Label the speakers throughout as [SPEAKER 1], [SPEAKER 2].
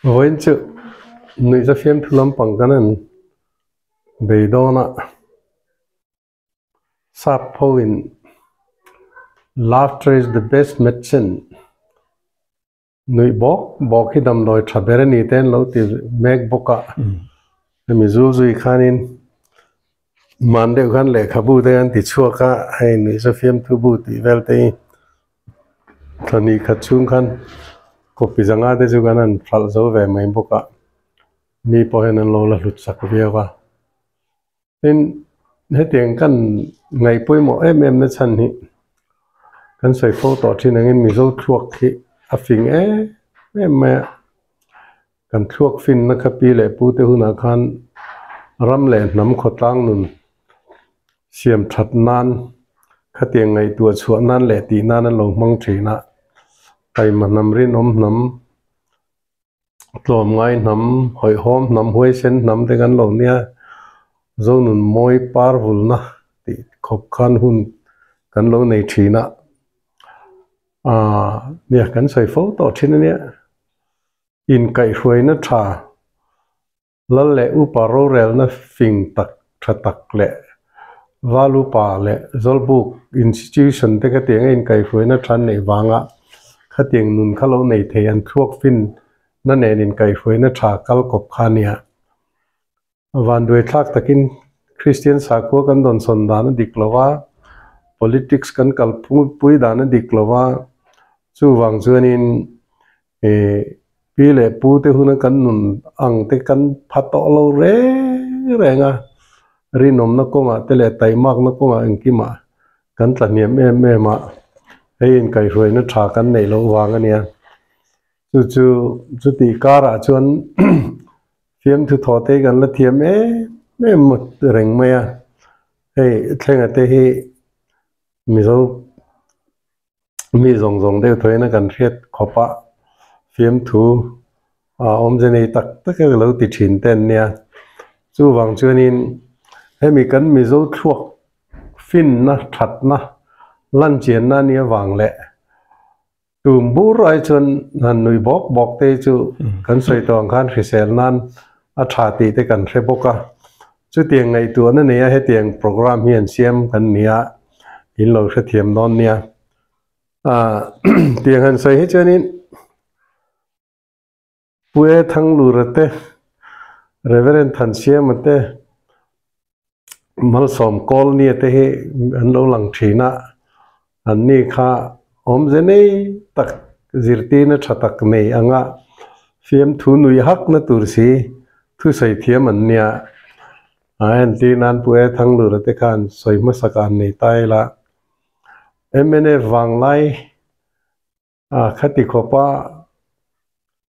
[SPEAKER 1] Vawiin chu nuihza fiamthu lampang kan han bei dawn a, sap hoin Laughter is the best medicine nuih bawk bawk hi damdawi tha ber a ni te an lo ti mek bawk a, hemi zul zui khanin man deuh khan lehkhabu te an ti chhuak a, hei nuihza fiamthu bu tih vel te hi. Thla khat chhung khan copy zanga te chu kan han hralh zo ve mai bawk a, mi pawh hian an lo la hlut sak viau a. Tin, hetiang kan ngaih pawimawh em em na chhan hi kan sawi fo tawh thin angin Mizo thluak hi a fing em em mai a, kan thluak finna kha pi leh pu te hunah khan ram leh hnam khawtlang nun siam that nan khatiang ngaihtuah chhuah nan leh tih nan an lo hmang thin a, taima hnam rinawm hnam, tlawmngai hnam, hawihhawm hnam, huaisen hnam te kan lo nia, Zonun mawi par vulna tih khawp khan hun kan lo nei thin a, aaa nia kan sawi fo tawh thin a nia, inkaihhruaina tha. Lal leh upa rorelna fing tak tha tak leh Val upa leh Zawlbuk institution te khatiang a inkaihhruaina than neih vanga khatiang nun kha lo nei thei an thluak fin na nen inkaihhruaina tha kal kawp kha a nia. Vanduai thlak takin Kristian sakhua kan dawnsawn dan a dik lo a, politics kan kalpui dan a dik lo a, chuvang chuanin Ih, pi leh pu te huna kan nun ang te kan pha tawh lo reng reng a, rinawmna kawngah te leh taimakna kawngah engkimah kan tla hniam em em a, hei inkaihhruaina tha kan neih loh vang a nia. Chu chu chutih karah chuan fiamthu thaw te hi kan la thiam em em reng mai a, hei thlenga te hi Mizo Mi zawng zawng deuh tawhin a kan hriat khawp a, fiamthu a awmze nei tak tak a lo ti thin te an nia. Chuvang chuanin hemi kan Mizo thluak finna thatna lan chianna a nih avang leh tum bur ai chuan han nui bawk bawk te hi chu kan sawi tawh ang khan hrisel nan a tha tih te kan hre bawk a. Chutiang ngaihtuahna neia hetiang program hi an siam kan ni a, in lo hrethiam dawn nia. Aah tiang han sawi hi chuanin Pu E Thanglura te, Reverend Thansiama te, Malsawm Kawlnia te hi an lo lang thin a, anni kha awmze nei tak zirtirna tha tak nei anga fiamthu nui hakna tur si thusawi thiam an nia. A entir nan Pu E Thanglura te khan sawi hmasak an nei ta ila. Mnf vanglai a khati khawpa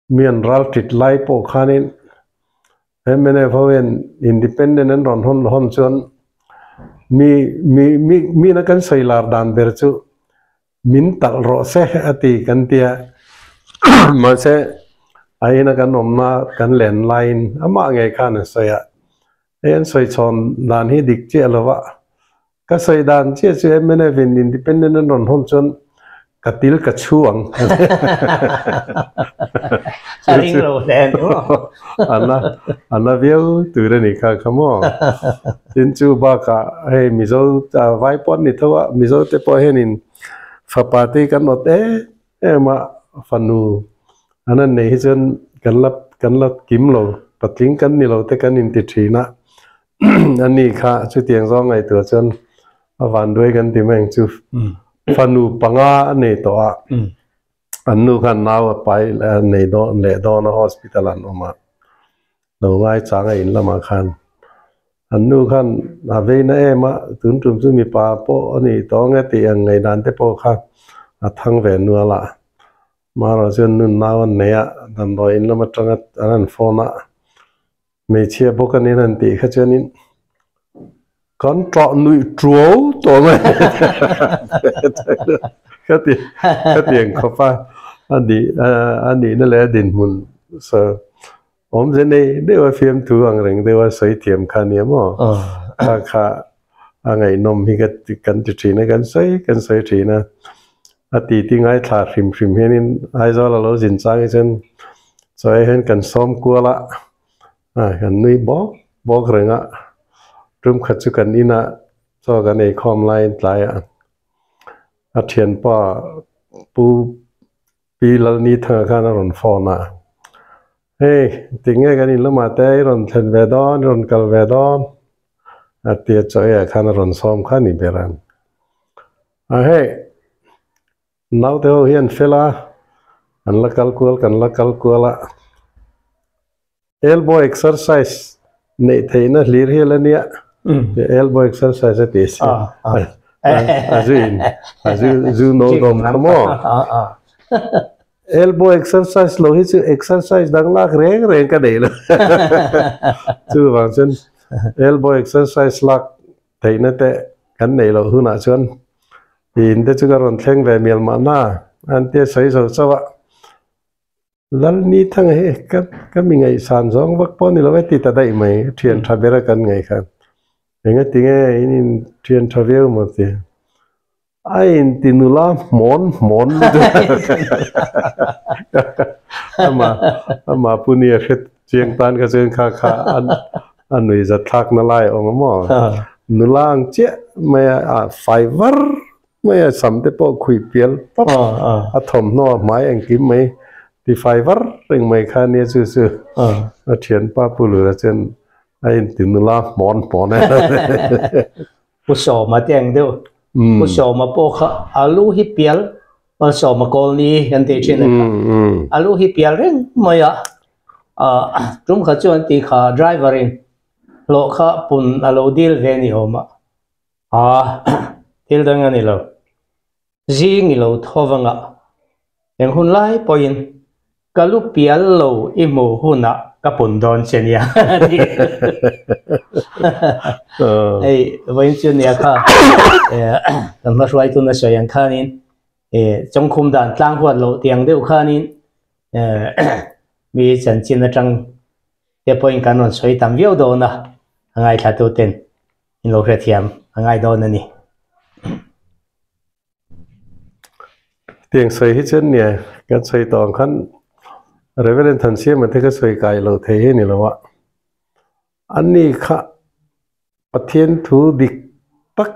[SPEAKER 1] mi an ral tit lai pawh khanin mnf ho hian independent an rawn hawn hawn chuan mi mi mi mina kan sawi lar dan ber chu min talh rawh se a ti kan tia mahse a ina kan awmna kan len laiin amah ngei khan a sawi a hei an sawi chhawn dan hi dik chiah lo va. Ka sawi dan chiah chu mnf in independent an rawn hawn chuan ka til ka chhu ang.
[SPEAKER 2] A ring lo hle a ni maw?
[SPEAKER 1] A a na viau tur a ni kha kha maw? Tin chu bakah hei Mizo vai pawh an ni tho a, Mizo te pawh hianin fapa te hi kan awt em em a, fanu an han neih hi chuan kan la kan la kim lo, patling kan ni lo te kan inti thin a. A ni kha chutiang zawng ngaihtuah chuan a vanduai kan ti mai ang chu. Fanu panga a nei tawh a, an nu khan nau a pai a nei dawn leh dawn a hospital ah an awm a, lo ngaichang a in lamah khan an nu khan a vei na em a, tun tum chu mipa pawh a nih tawh ang e tih ang ngaihdan te pawh kha a thang ve nual a. Marawh chuan nun nau an nei a, damdawi in lam atanga an han phone a. Hmeichhia bawk a nia an tih kha chuanin kan ṭah nuih ṭuau tawh mai ka ti ka ti ang khawp a, a nih a nihna leh a dinhmun saw awmze nei deuh a fiamthu ang reng deuh a sawi thiam kha a nia maw? Kha kha a ngaihnawm hi ka ti kan ti ṭhin a kan sawi kan sawi ṭhin a, a titi ngaithla hrim hrim hianin Aizawl a lo zin chang hi chuan. Chaw ei hian kan sawm kual a, kan nui bawk bawk reng a, tum khat chu kan inah chaw kan ei khawm laiin tlaiah a thianpa Pu Pi Lalnithanga khan a rawn phone a, Hei, tinge kan in lamah te i rawn thlen ve dawn, i rawn kal ve dawn? a ti a, chaw eiah khan a rawn sawm kha a ni ber ang. A hei, naute ho hi an fel a, an la kal kual kan la kal kual a, elbow exercise neih theihna hlir hi a la nia, elbow exercise a tih si, a zu in, a zu zu no dawm kha maw? Elbow exercise lo hi chu exercise dang lak reng reng ka nei lo. Chuvang chuan elbow exercise lak theihna te kan neih loh hunah chuan in te chu ka rawn thleng ve mial mahna an tia sawi zo chauh a. Lalni thang hi ka ka mi ngaihsan zawng vak pawh a ni lo e ti ta daih mai thian tha bera kan ngaih khan. Engatinge in in thian tha viau maw ti. A inti nula hmawn hmawn lutuk a amah pu nia hre chiang tan kha chuan kha kha a nui zat thlak na lai a awm a maw? Nula ang chiah mai a a fai var mai a sam te pawh khuih pial pap a thawmhnaw a hmai engkim mai ti fai var reng mai kha nia chu chu a thianpa pu lura chuan a inti nula hmawn hmawn a.
[SPEAKER 2] Pu Sawma te ang deuh. Pu Sawma pawh kha a lu hi pial, Malsawma Kawlni kan tih thin a kha. A lu hi pial reng mai a, tum kha chuan tih kha driver in hlawh kha pun a lo dil ve ni awm a, aa thil dang a ni lo. Zing i lo tho vang a, eng hun lai pawhin Ka lu pial lo i hmuh hunah ka pun dawn che nia hei vawiin chu nia kha kan hma hruai tuna sawi ang khanin chawngkhum dan tlang huat loh tiang deuh khanin mi chanchin atang te pawhin kan rawn sawi tam viau dawn a a ngaithla tu ten in lo hrethiam a ngai dawn a ni.
[SPEAKER 1] Tiang sawi hi chuan nia kan sawi tawh ang khan Reverend Thansiama te kha sawi kai lo thei hi a ni lo a, ani kha Pathian thu dik tak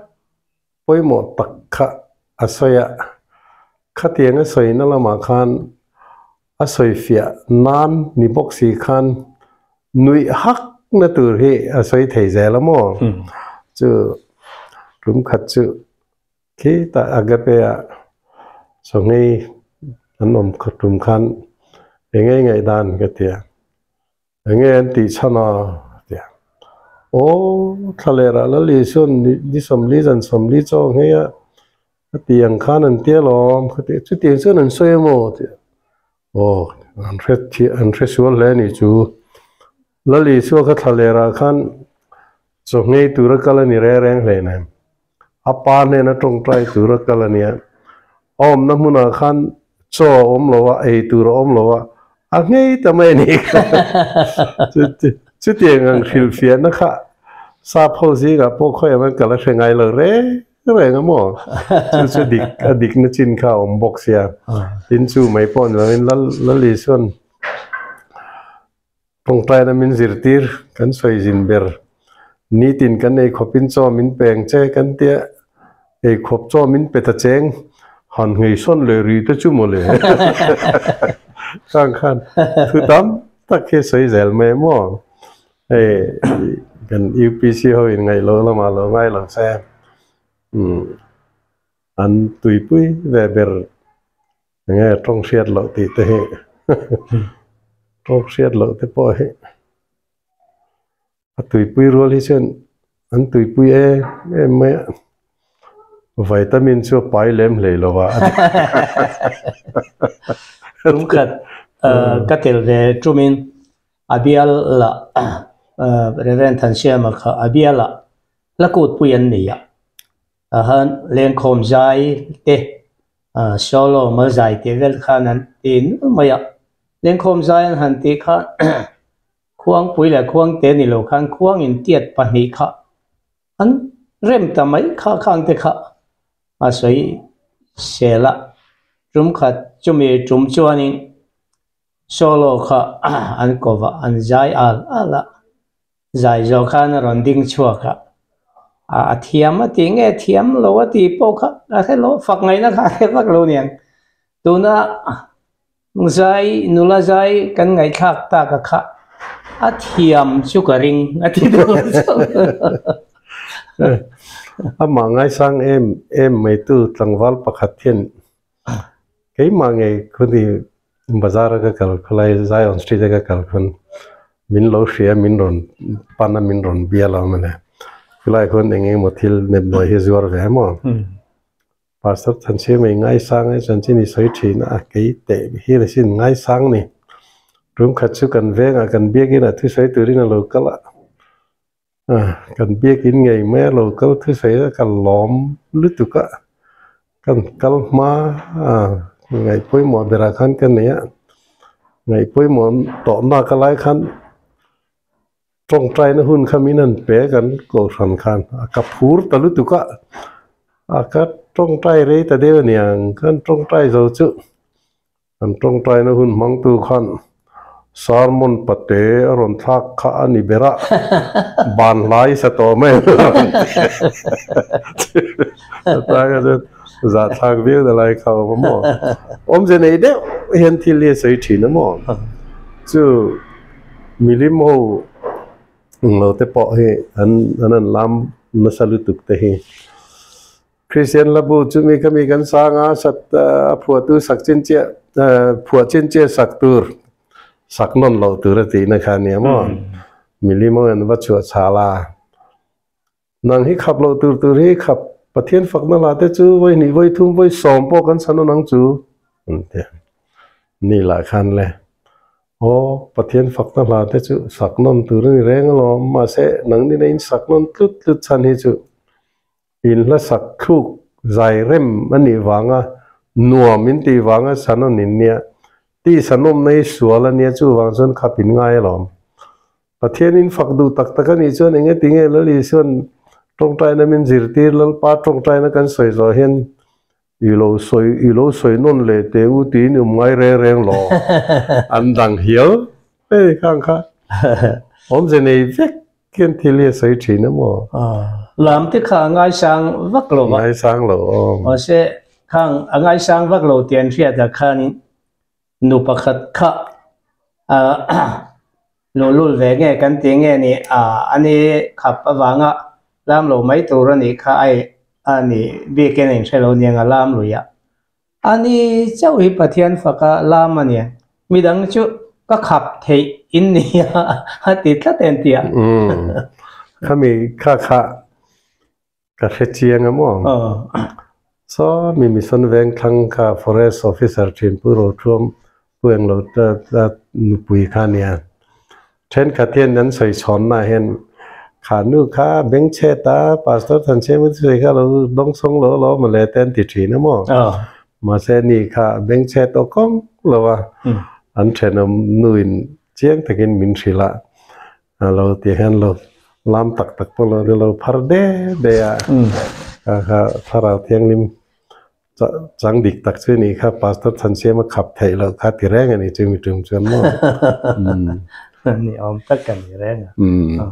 [SPEAKER 1] pawimawh tak kha a sawi a, khatiang a sawina lamah khan a sawi fiah nan ni bawk si khan nuih hak na tur hi a sawi thei zel a maw? Chu tum khat chu Khitah Agape ah sawngei an awm tum khan eng nge ngaihdan ka ti a, eng nge an tih chhan a ka ti a. Aw thlaleh rah Lal Isuan ni 40 zan 40 chaw nghei a a tih ang khan an ti alawm ka ti a, chutiang chuan an sawi emaw a ti a. Aw an hre an hre sual hle a nih chu. Lal Isua kha thlaleh rah khan chaw nghei tura kal a ni reng reng hleinem. A pa hnena tawngtai tur a kal a nia. A awmna hmunah khan chaw a awm lo a, ei tur a awm lo a, a nghei ta mai a ni. Chutiang ang hrilhfiahna kha sap ho zingah pawh khawiah hian ka la hre ngai lo reng reng a maw? Chu chu dik a dikna chin kha a awm bawk sia. Tin chu mai pawh ni lovin Lal Isuan Tawngtaina min zirtir kan sawi zin ber. Nitin kan ei khawpin chaw min peng che kan tia, ei khawp chaw min pe ta cheng, han nghei sawn leh ri te chu mawle. Khang khan thu tam tak hi sawi zel mai maw. Hei kan UPC ho in ngaih loh lamah lo ngai lo se. Umm an tuipui ve ber. Enge tawng hriat loh tih te hi tawng hriat loh te pawh hi a tuipui rual hi chuan an tuipui em em mai a vitamin chu a pai lem hlei lo a
[SPEAKER 2] Tum khat ka tel ve tumin a bial la Reverend Thansiama kha a bial ah hla kutpui an nei a Ahan lengkhawm zai te solo mal zai tih vel khan an ti nual mai a, lengkhawm zai an han tih khan khuangpui leh khuangte ni lo khan khuang intiat pahnih kha an rem ta mai kha khang te kha a sawi sel a, tum khat chumi tum chuanin. Solo kha an ko va, an zai al al a, zai zawh khan a rawn ding chhuak a, a thiam a tih nge thiam lo a tih pawh kha a hre lo, fak ngaihna kha a hre vak lo niang. Tuna zai nula zai kan ngaihthlak tak a kha a thiam chu ka ring a ti deuh chauh.
[SPEAKER 1] Amah ngaisang em em mai tu tlangval pakhat hian Keimah ngei khuni bazar a ka kal khawlai Zion Street a ka kal khawn min lo hria min rawn pan a min rawn bial a mawle khulai khawn eng eng emaw thil nepnawi hi zuar ve emaw Pastor Thanchhia mai ngaisang a chanchin i sawi thin a kei teh hi a sin ngaisang ni tum khat chu kan vengah kan biakin ah thusawi turin a lo kal a. Kan biakin ngei mai a lo kal thusawi a ka lawm lutuk a, kan kal hma a ngaih pawimawh berah khan ka nei a, ngaih pawimawh tawh nak a lai khan tawngtaina hun kha min han pe kan kohhran khan a ka phur ta lutuk a, a ka tawngtai rei ta deuh a niang kan tawngtai zo chu. Kan tawngtaina hun hmangtu khan sermon pate a rawn thlak kha a ni ber a, ban hlai sa tawh mai a rawn ti. Chutah chuan zahthlak viau na lai kha a awm a maw? Awmze nei deuh hian thil hi a sawi thin a maw? Chu milim ho englo te pawh hi an an lam nasa lutuk te hi. Kristian hlabu chu mi kha mi kan sang a, sat a phuahtu sak chin chiah phuah chin chiah sak tur sak nawn loh tur a tihna kha a nia maw? Milim ang an va chhuah chhal a, nang hi khap loh tur tur hi khap Pathian fakna lah te chu vawi hnih vawi thum vawi sawm pawh kan sa nawn ang chu an ti a, ni lah khan le aw Pathian fakna hla te chu sak nawn tur a ni reng alawm mahse nang nina in sak nawn tlut tlut chhan hi chu In hla sak thluk zai rem a nih vanga nuam in tih vanga san in nia, tih sanawmna hi sual a nia chuvang chuan khap in ngai alawm. Pathian in fak duh tak tak a nih chuan enge tinge Lal Isuan tawngtaina min zirtir Lalpa tawngtaina kan sawi zawh hian i lo sawi i lo sawi nawn leh teh u tiin i awm ngai reng reng lo an dang hial hei khang kha awmze nei vek Khian thil hi a sawi thin a maw?
[SPEAKER 2] Lam te kha a ngaisang vak lo va.
[SPEAKER 1] Ngaisang lo aw.
[SPEAKER 2] Mahse khang a ngaisang vak lo tih an hriat ah khanin nu pakhat kha luhlul ve nge kan ti nge ni a ni khap avanga lam lo mai tur a nih kha ai a ni bikin a inhre lo niang a lam lui a. A ni chauh hi Pathian faka lam a nia, midang chu ka khap theih in nia a ti tlat en tia.
[SPEAKER 1] Umm, khami kha kha ka hre chiang a maw? Saw mi mission veng thlang kha forest officer thin Pu Rothuam Pu Englo nupui kha nia. Thenkhat hian an sawi chhawnna hian kha nu kha beng chhet a, Pastor Thanchhema chu sawi kha lo dawngsawng lo lo mawle te an ti thin a maw? Mahse ni kha beng chhet aw kawng lo a, an thenawm nuin chiang takin min hrilh a, a lo ti hian lo lam tak tak pawh lo lo phar de de a, kha kha Thlarau Thianghlim Chang dik tak chu nih kha Pastor Thansiama khap theih loh kha ti reng a ni chu mi tum chuan maw.
[SPEAKER 2] Ni awm tak ka ni reng a.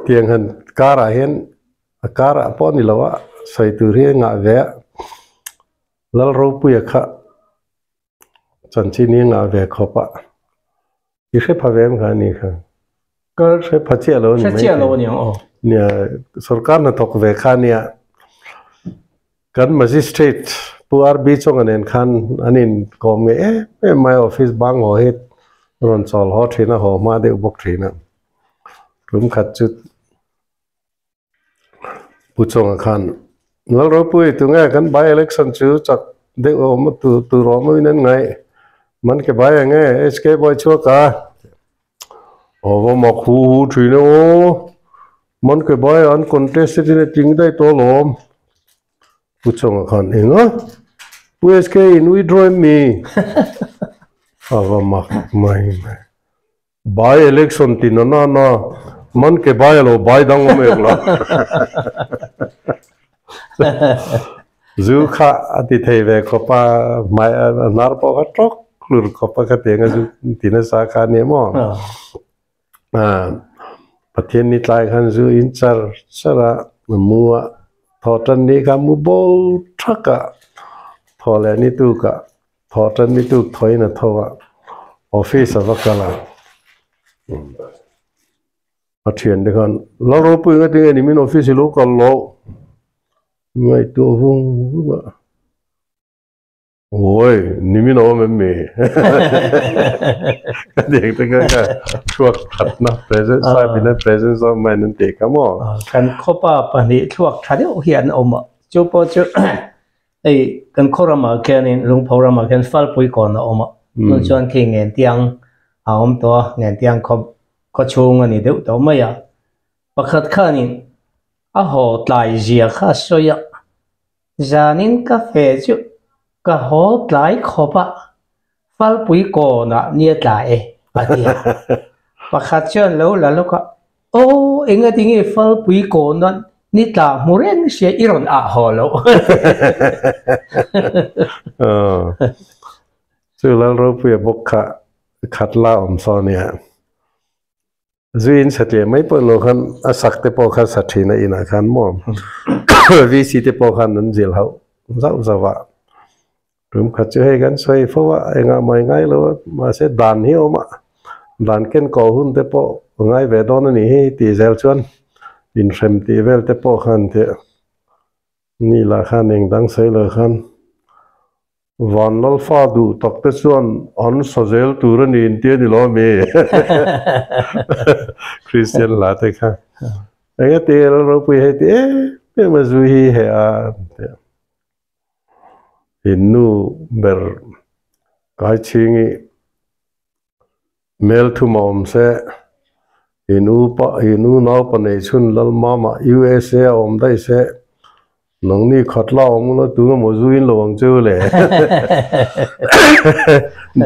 [SPEAKER 1] Tiang han karah hian a karah pawh ni lo a sawi tur hi a ngah ve a, Lalropuia kha chanchin hi a ngah ve khawp a. I hre pha ve em kha ani kha? Ka hre pha chiah lo a ni mai.
[SPEAKER 2] Hre chiah lo a ni ang aw.
[SPEAKER 1] Nia, sorkar hnathawk ve kha nia. Kan magistrate Pu RB Chonga nen khan an inkawm ngei em em mai a, office bang haw hi rawn chawl haw thin a, haw hma deuh bawk thin a. Tum khat chu Pu Chonga khan Lalropui tunge kan by election chu chak deuh a awm tur tur awm in an ngaih man ke bai ang e HK boy chhuak a aw va mak hu hu thin e aw man ke bai an contest te tin a tling daih tawh alawm Pu Chonga khan eng a Pu HK in withdraw em mi a va mak mai mai. By election ti na na na man ke bai alo bai dang awm ek la. Zu kha a ti thei ve khawp a, hmai a hnar pawh kha tawk hlur khawp a khatiang a zu ti nasa kha a nia maw? Pathian ni tlai khan zu in char char a, mu a thaw tan ni kha mu bo thak a, thaw leh ni tuk a, thaw tan ni tuk thawiin a tho a, office a va kal a. A thian te khan, Lal ropui nga tinge ni min office i lo kal loh? Ngaihtuah vung vung a. Awi, ni min a awm em mi? Ka ti ang te kha ka thluak thatna presence, Saipina presence of mind an tih kha maw?
[SPEAKER 2] Kan khawpa pahnih thluak tha deuh hi an awm a, chu pawh chu hei kan khaw ramah khianin Lungpho ramah khian Falpui kawn a awm a, tunah chuan khi Ngentiang a awm tawh a, Ngentiang khaw Khaw chhung a ni deuh tawh mai a, pakhat khanin a haw tlai zia kha a sawi a, zanin ka fe chu ka haw tlai khawp a, Falpui kawnah nia tla e a ti a. Pakhat chuan lo la lawk a, Aw, engati nge Falpui kawn a ni tla hmu reng sia i rawn ah haw loh?
[SPEAKER 1] Chu Lalropuia bawk kha khat la awm saw nia. Zui in satliah mai pawh lo khan a sak te pawh kha sa thin a inah khan maw VC te pawh khan an zil hauh zauh zauh a. Tum khat chu hei kan sawi fo a, engah mai ngai lo a, mahse dan hi a awm a, dan ken kawh hun te pawh a ngai ve dawn a nih hi tih zel chuan inhrem tih vel te pawh khan teh ni lah khan eng dang sawi lo khan Van Lalfa duh tak te chuan an sa zel tur a ni inti a ni lo ami? Kristian hla te kha eng a ti Lal ropui hei ti em em a zui hi he a in nu ber kai chhingi Hmel thum a awm se, in u pa, in u naupa nei chhun Lalmama USA a awm daih se, nangni khat la awm ula tuna maw zu in lo ang cheu le.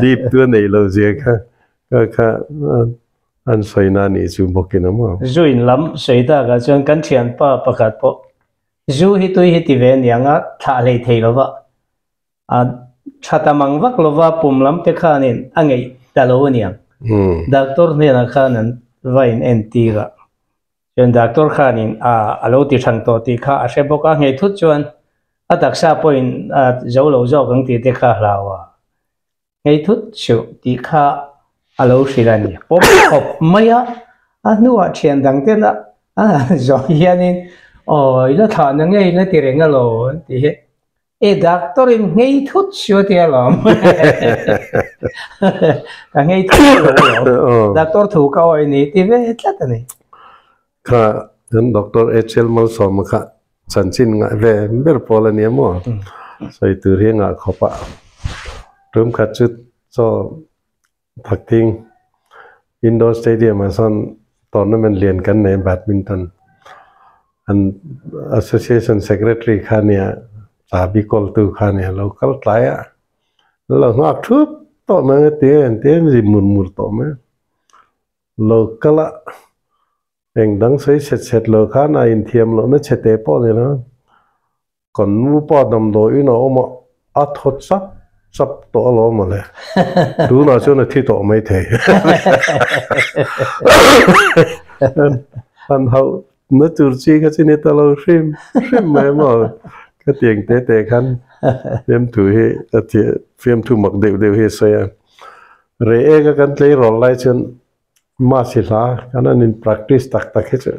[SPEAKER 1] Deep tu a neih lo zia kha kha kha an sawi na nih chu bawkin a maw.
[SPEAKER 2] Zu in lam sawi takah chuan kan thianpa pakhat pawh zu hi tui hi ti ve aniang a thlah hlei thei lova, A tha ta mang vak lova pum lam te khanin a ngeih ta lo aniang. Doctor hnenah khan an va in entir a, chuan doctor khanin a a lo ti thang tawh tih kha a hre bawk a, ngei thut chuan a taksa pawhin a zo lo zawk ang tih te kha a hlau a, ngei thut suh tih kha a lo hrilh a ni. Pawp khawp mai a, a hnuah thian dang ten a zawh hianin aw i la thlah na ngei la ti reng alo an ti hi. E doctor in nghei thut siu a tia lawm. Ka nghei thut lo alawm. Doctor thu ka awi ni ti ve tlat a ni.
[SPEAKER 1] Kha kan Doctor HL Malsawma kha chanchin ngah ve ber pawl a nia maw? Sawi tur hi a ngah khawp a. Tum khat chu chaw Thakthing Indoor Stadium ah sawn tournament lian kan nei a badminton an association secretary kha nia chahbi kawltu kha nia lo kal tlai a lo nghak thup tawh mai a ti a engtin ri mur mur tawh mai a lo kal a eng dang sawi chhet chhet lo khan a inthiam lohna chhe teh pawh ni lo. Kan nupa damdawiin a awm a, a thaw chap chap tawh alawm mawle. Tunah chuan a thi tawh maithei. Han hauh na tur chi kha chu ni ta lo hrim hrim mai maw. Ka tiang te te khan fiamthu hi a fiamthu mak deuh deuh hi a sawi a. Rei eka kan tleirawl lai chuan Masi hla kan han in practice tak tak hi chu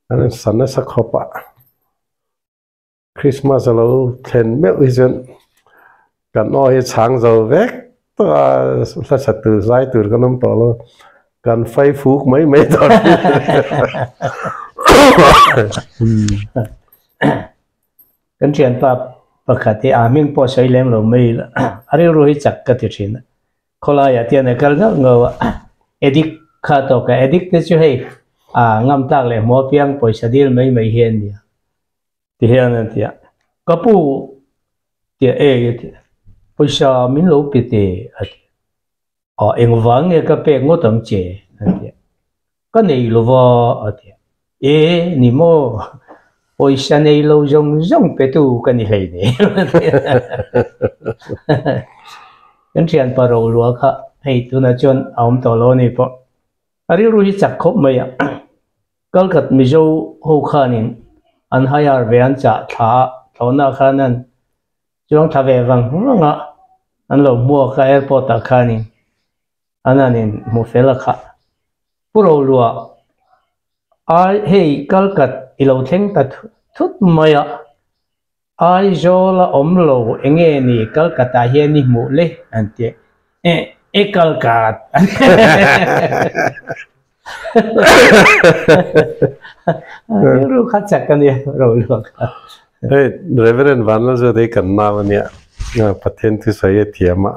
[SPEAKER 1] An rawn sa nasa khawp a, Christmas a lo thlen meuh hi chuan kan aw hi chhang zo vek tawh a, hla sa tur zai tur kan awm tawh lo, kan fai fuk mai mai tawh thin.
[SPEAKER 2] Kan thianpa pakhat hi a hming pawh sawi lem lo mai ila, a rilru hi chak ka ti thin a. Khawlaiah te an kal ngauh ngauh a, addict kha tawk a, addict te chu hei ah ngam tlak leh hmuh apiang pawisa dil mai mai hi a nia ti hian an ti a, ka pu tia ei a ti a, pawisa min lo pe teh a ti a, ah engvang nge ka pek ngawt ang che a ti a, ka nei lova a ti a, e ni maw. Pawisa nei lo zawng zawng pe tu ka ni hlei nei. Kan thianpa Rolua kha hei tunah chuan a awm tawh lo a ni pawh. A rilru hi chak khawp mai a. Kalkat Mizo ho khanin an hire ve an chah thla a, thlawhna khan an chuang thla ve vang vang a, an lo hmuak a airport ah khanin an han in hmu fel a kha. Pu Rolua ai hei Kalkat i lo thleng ta thut mai a, Aizawl a awm lo enge ni Kalkatah hian i hmuh le an ti e e Kalkat rilru kha chak a nia Rolua kha.
[SPEAKER 1] Hei Reverend Vanlalzuata hi kan nau a nia Pathian thusawi a thiam a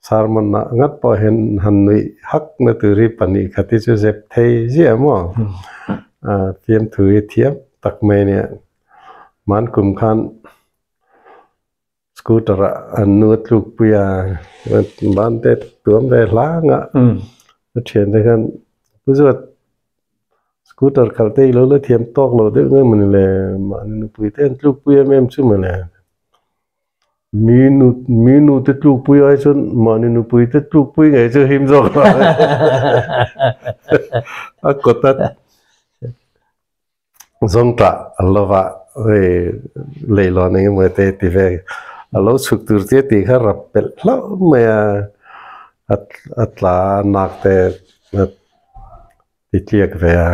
[SPEAKER 1] sermon ah ngat pawh hian han nuih hak na tur hi pahnih khat hi chu zep thei ziah maw fiamthu hi thiam tak mai a nia hman kum khan scooter ah an nu a tluk pui a ban te tuam ve hlang a a thian te khan pu zuat scooter khalh te i lo la thiam tawk lo deuh nge mawni le mahni nupui te an tluk pui em em chu mawle. Mi nu mi nu te tlukpui ai chuan mahni nupui te tlukpui ngei chu him zawk lo a kawt a zawng tah an lo va hei leihlawn eng emaw te ti ve a lo chhuk tur che tih kha rap pelh hlauh mai a a tla nak te ti tliak ve a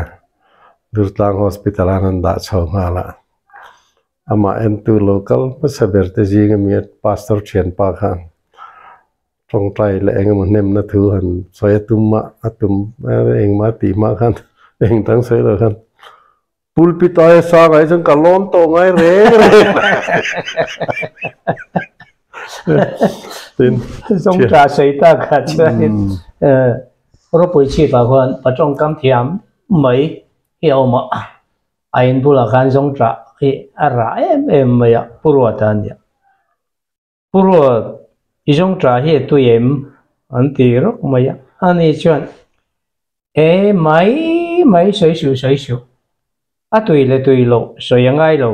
[SPEAKER 1] Durtlang hospital ah an dah chho nghal a. Amah entu local hmasa ber te zing ami a pastor thianpa khan tawngtai leh engemaw hnemna thu han sawi a tum a, a tum engmah a tih hma khan eng dang sawi lo khan pulpit aia sang ah hi chuan ka lawn tawh ngai reng reng tin
[SPEAKER 2] Zawngtah sawi tak ah chuanin ropui chhip ah khuan pa tawngkam thiam mai hi a awm a. A in bulah khan zawngṭah hi a rah em em mai a, Pu Ruata a nia. Pu Ruat, i zawngṭah hi a tui em? an ti rawk mai a. Ani chuan, E, mai mai sawi suh sawi suh. A tui leh tui loh sawi a ngai lo,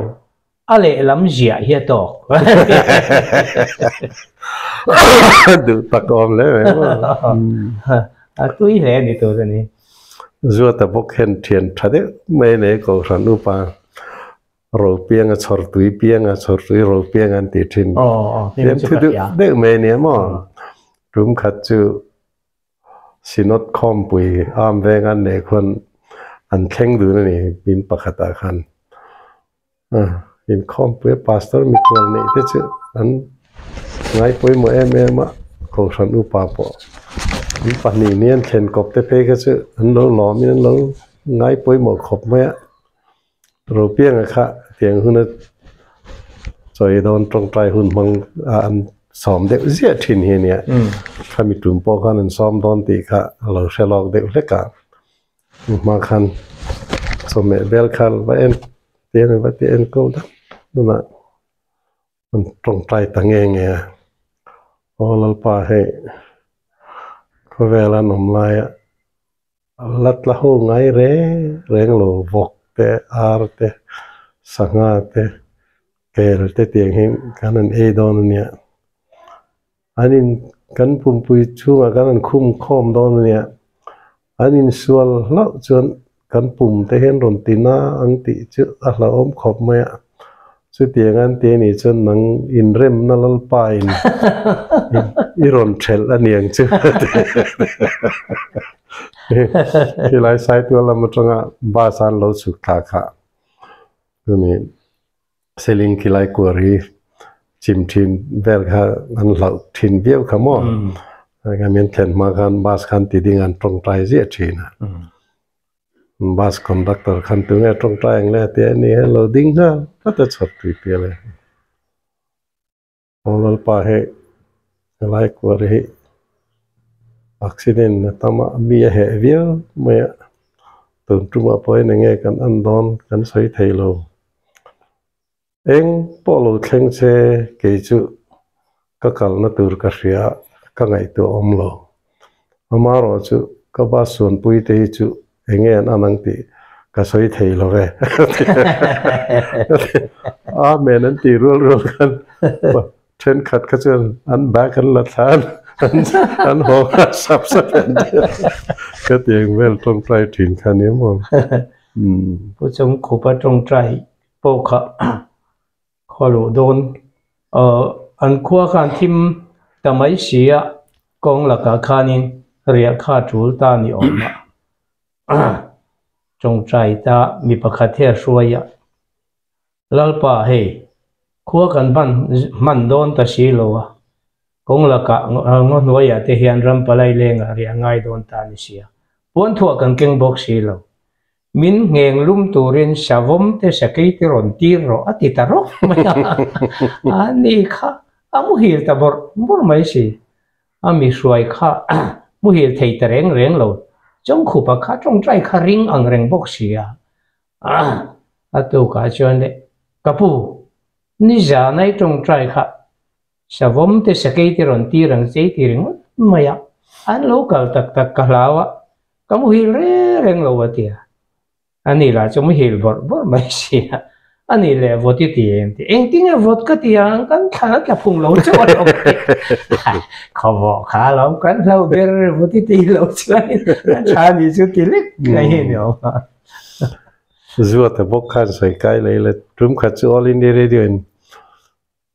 [SPEAKER 2] a lehlam ziah hi a tawk.
[SPEAKER 1] Duh tak awm hle mai maw.
[SPEAKER 2] A tui hle a ni tur a ni.
[SPEAKER 1] Zuata bawk hian thian tha deuh mai a nei Kohhran upa ro pianga chhawr tui pianga chhawr tui ro pianga an tih thin. Thian thu deuh deuh mai a nia maw. Tum khat chu Synod khawmpui am veng an neih khuan an thleng dun a ni min pakhatah khan. Inkhawmpui a pastor mikhual neih te chu an ngai pawimawh em em a, kohhran upa pawh an pahnih ni an thlen kawp te phei kha chu an lo lawm in an lo ngai pawimawh khawp mai a, Ropianga kha tiang huna chawi dawn tawngtai hun hmang a an sawm deuh ziah thin hi a nia, khami tum pawh khan an sawm dawn tih kha a lo hre lawk deuh hlek a. Hma khan chawhmeh bel kha va en tir va ti enkawl deuh tunah an tawngtai ta nge nge a aw Lalpa hei khawvel an awm laia la tla ho ngai reng reng lo vawk te ar te sangha te kel te tiang hi kan han ei dawn a nia. An in kan pumpui chhungah kan han khum khawm dawn a nia, an insual hlauh chuan kan pum te hian rawn ti na ang tih chu a hlauhawm khawp mai a, chutiang an ti a nih chuan nang inremna Lalpa in i rawn thelh a niang chu khilai Saitual lam atanga bus a an lo chhuk thla kha chumi Seling khilai kuar hi chim thin vel kha an hlauh thin viau kha maw? Heng min thlen hma khan bus khan ti ding an tawngtai ziah thin a. Bus conductor khan tunge tawngtai ang le a ti a ni a lo ding nghal tlat a chhawt tui pial e. Aw Lalpa hei helai kuar hi accident a tam a mi a heh viau mai a tun tumah pawh hian enge kan en dawn kan sawi thei lo eng pawh lo thleng che kei chu ka kalna tur ka hria ka ngaihtuah awm lo amaherawhchu ka bus suanpui te hi chu enge an an ang tih. Ka sawi thei lo ve. Amen an tih rual rual khan thenkhat kha chuan an bag an la thla a, an haw nghal sap sap an ti a. Ka ti eng vel tawngtai thin kha nia maw.
[SPEAKER 2] Pu Chawngkhupa tawngtai pawh kha khaw luh dawn an khua khan thim ta mai si a, kawng lakah khanin riah kha a tul ta ni awm a. Tawngtai ta mi pakhat hi a hruai a, Lalpa hei, khua kan ban hman dawn ta si lo a, kawng lakah ngaw hnuaiah te hian ram palai lengah riah ngai dawn ta ni sia, puan thuah kan keng bawk si lo. Min ngheng lum turin savawm te sakei te rawn tir rawh a ti ta rawk mai a, a ni kha a muhil ta bawrh bawrh mai si. A mi hruai kha muhil thei ta reng reng lo, Chawngkhupa kha tawngtai kha ring ang reng bawk si a. A tukah chuan le, Ka pu, nizan ai tawngtai kha savawm te sakei te rawn tir ang che i ti ringawt mai a, an lo kal tak tak ka hlau a, ka muhil reng reng lo a ti a. A ni lah chu muhil bawrh bawrh mai si a, a ni leh vawt i ti em tih, engtinge vawt ka ti ang, kan thlan a tla phung lo chauh a lo ti. Khawvawh kha alawm kan hlo ber vawt i ti lo chuan a tha ni chu ti lek mai hi ni awm a.
[SPEAKER 1] Zuata bawk khan sawi kai lei la, tum khat chu All India Radio in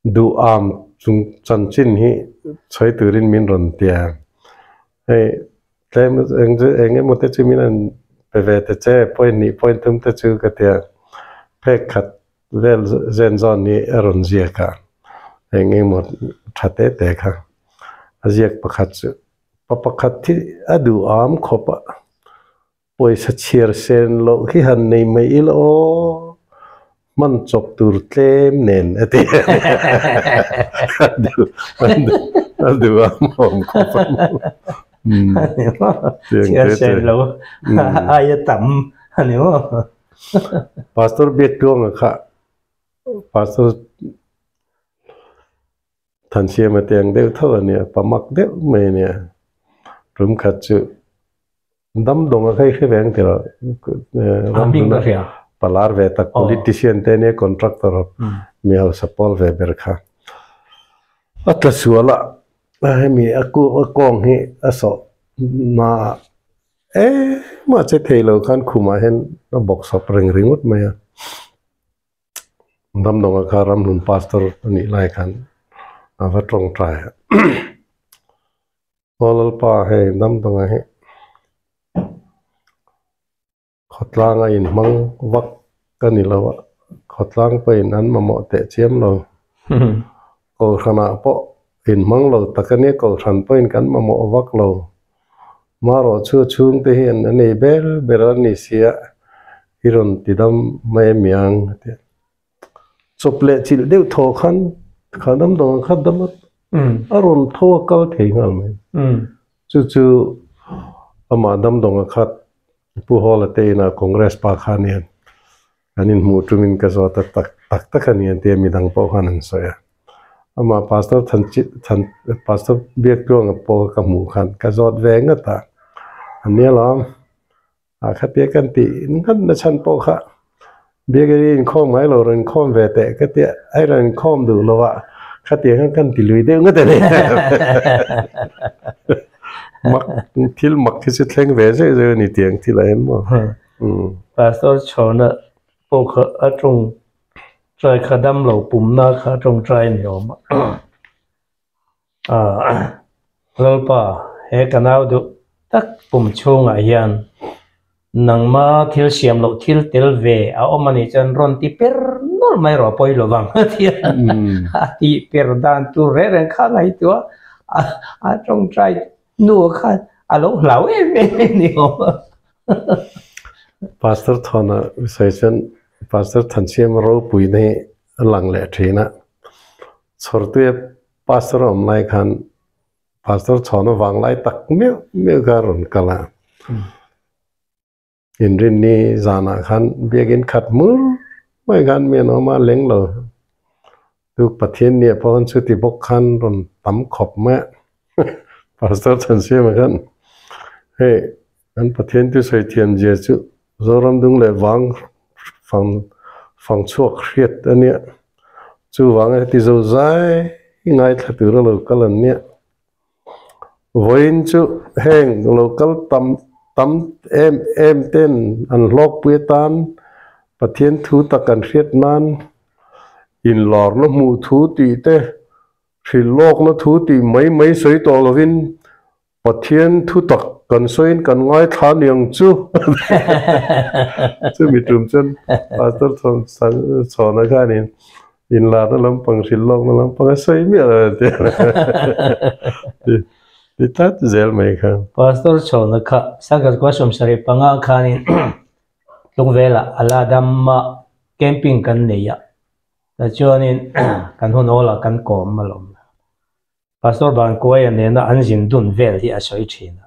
[SPEAKER 1] duh am chung chanchin hi sawi turin min rawn ti a, hei tlem eng chu eng emaw te chu min rawn pe ve ta che point hnih point thum te chu ka ti a, phek khat vel zen zawn hi a rawn ziak a, eng emaw tha te te kha a ziak pakhat chu pa pakhat hi a duh am khawp a. Pawisa chhiar sen loh hi han nei mai ila aw, hman chawp tur tlem nen a ti. A duh a hmawm khawp a.
[SPEAKER 2] Chhiar sen loh aia tam a ni maw?
[SPEAKER 1] Pastor Biaktluanga kha Pastor Thansiama te ang deuh tho a nia, pamak deuh mai a nia. Tum khat chu Damdawnga kha i hre ve ang tih loh, ramhluna palar ve tak politician te ania contractor mi hausa pawl ve ber kha. A tla sual a, hemi a kawng hi a sawh na a engmah che thei lo khan khumah hian a bawk sawp reng ringawt mai a. Damdawnga kha ramhlun pastor a nih lai khan a va tawngtai a. Aw Lalpa hei damdawnga hi khawtlang a inhmang vak ka ni lo a, khawtlang pawhin an mamawh teh chiam lo. Kohhranah pawh inhmang lo tak a nia, kohhran pawhin kan mamawh vak lo. Marawh chu a chhungte hian a nei ber ber a ni sia, i rawn ti dam mai a miang a ti a. Chawp leh chilh deuh thaw khan kha damdawnga kha dam a a rawn tho a kal thei nghal mai. Chu chu amah damdawnga kha Pu Hawla te inah Congress pa kha anian an inhmuh tumin ka zawt a tak tak tak a ni an ti a midang pawh khan an sawi a. Amah Pastor Than Than Pastor Biaktluanga pawh ka hmuh khan ka zawt ve ngat a, a nia lawm. A khatia kan tih nghat na chhan pawh kha Biakeri inkhawm ngai lo rawn inkhawm ve teh ka tia ai rawn inkhawm duh lo a khatia khan kan ti lui deuh nghat a ni. Mak thil mak hi chu thleng ve zeuh zeuh a ni tiang thil ah hian maw.
[SPEAKER 2] Pastor Chhawna pawh kha a tawng trai kha dam lo pumna kha a tawng trai a ni awm a. Lalpa, he ka nau duh tak pum chhungah hian nangma thil siam loh thil tel ve a awm a nih chuan rawn ti per nawlh mai rawh pawi lo vang a ti a. A tih per dan tur reng reng kha ngaihtuah a tawngtai nu khan a lo hlau em em a ni awm a.
[SPEAKER 1] Pastor Thawna sawi chuan Pastor Thansiama ropuina hi a lang leh thin a. Chhawrtuia Pastor a awm lai khan Pastor chhawn avang lai tak meuh meuh kha a rawn kal a. Inrinni zanah khan biakin khat hmur mai khan mi an awm a, leng lo. Tuk Pathian nia pawh khan chuti bawk khan rawn tam khawp mai a. Pastor Chhansiama khan hei kan Pathian thusawi thiam zia chu. Zoram dung leh vang fang fang chhuak hriat a nia. Chuvanga heti zo zai ngaithla tura lo kal an nia. Vawiin chu heng lo kal tam tam em em ten an hlawkpui atan Pathian thu tak an hriat nan inlarna hmuh thu tih te, hrilh lawkna thu tih mai mai sawi tawh lovin Pathian thu tak kan sawiin kan ngaithla niang chu. Chumi tum chuan Pastor Chhawna khanin inlarna lampang hrilh lawkna lampang a sawi miah lo a ti ti tlat zel mai kha.
[SPEAKER 2] Pastor Chhawna kha Sangkhat khua 75 khanin Tlungvelah a la dam a, camping kan nei a, tichuanin kan hun awlah kan kawm alawm. Pastor Bankuaia nena an zin dun vel hi a sawi thin a.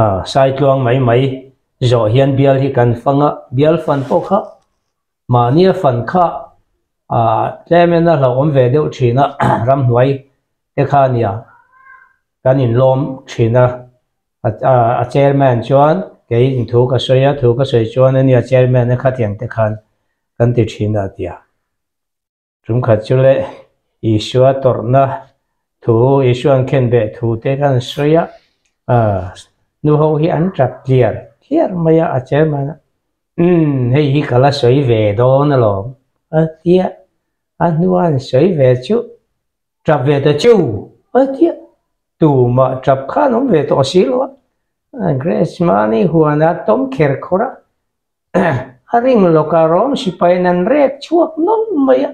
[SPEAKER 2] A, Saitluang mai mai zawh hian bial hi kan fang a, bial fan pawh kha mahnia fan kha a tlemin a hlauhawm ve deuh thin a, ramhnuai te kha nia kan inlawm thin a. A chairman chuan kei in thu ka sawi a, thu ka sawi chuan ania chairman a khatiang te khan kan ti thin a tia. Tumkhat chu le Isua tawrhna thu, Isua'n khenbeh thu te khan sawi a, nu ho hi an tap tliar tliar mai a, a chairman a, Umm, hei hi ka la sawi ve dawn alawm, a ti a, a hnua an sawi ve chu tap ve ta chu, a ti a, tumah tap khan awm ve tawh si lo a, Grace Mani huana tawm kher khawr a. A ring lawk a rawng sipaiin an rek chhuak nawlh mai a,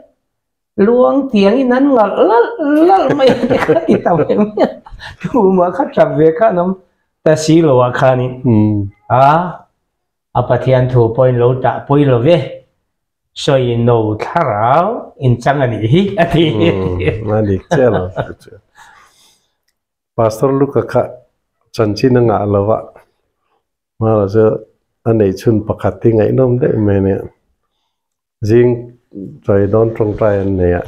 [SPEAKER 2] luang tiangin an ngalh lalh lalh mai a ti kha ti ta ve mai a, tumah kha tap ve khan awm ta si lo ah khanin a a Pathian thu pawhin lo tah pui lo ve, sawi no thlarau inchang a nih hi a ti.
[SPEAKER 1] A dik chiah lo. Pastor Luka kha chanchin a ngah lo a. Hmara chu a neih chhun pakhat hi ngaihnawm deuh mai a nia. Zing chawi dawn tawngtai an nei a,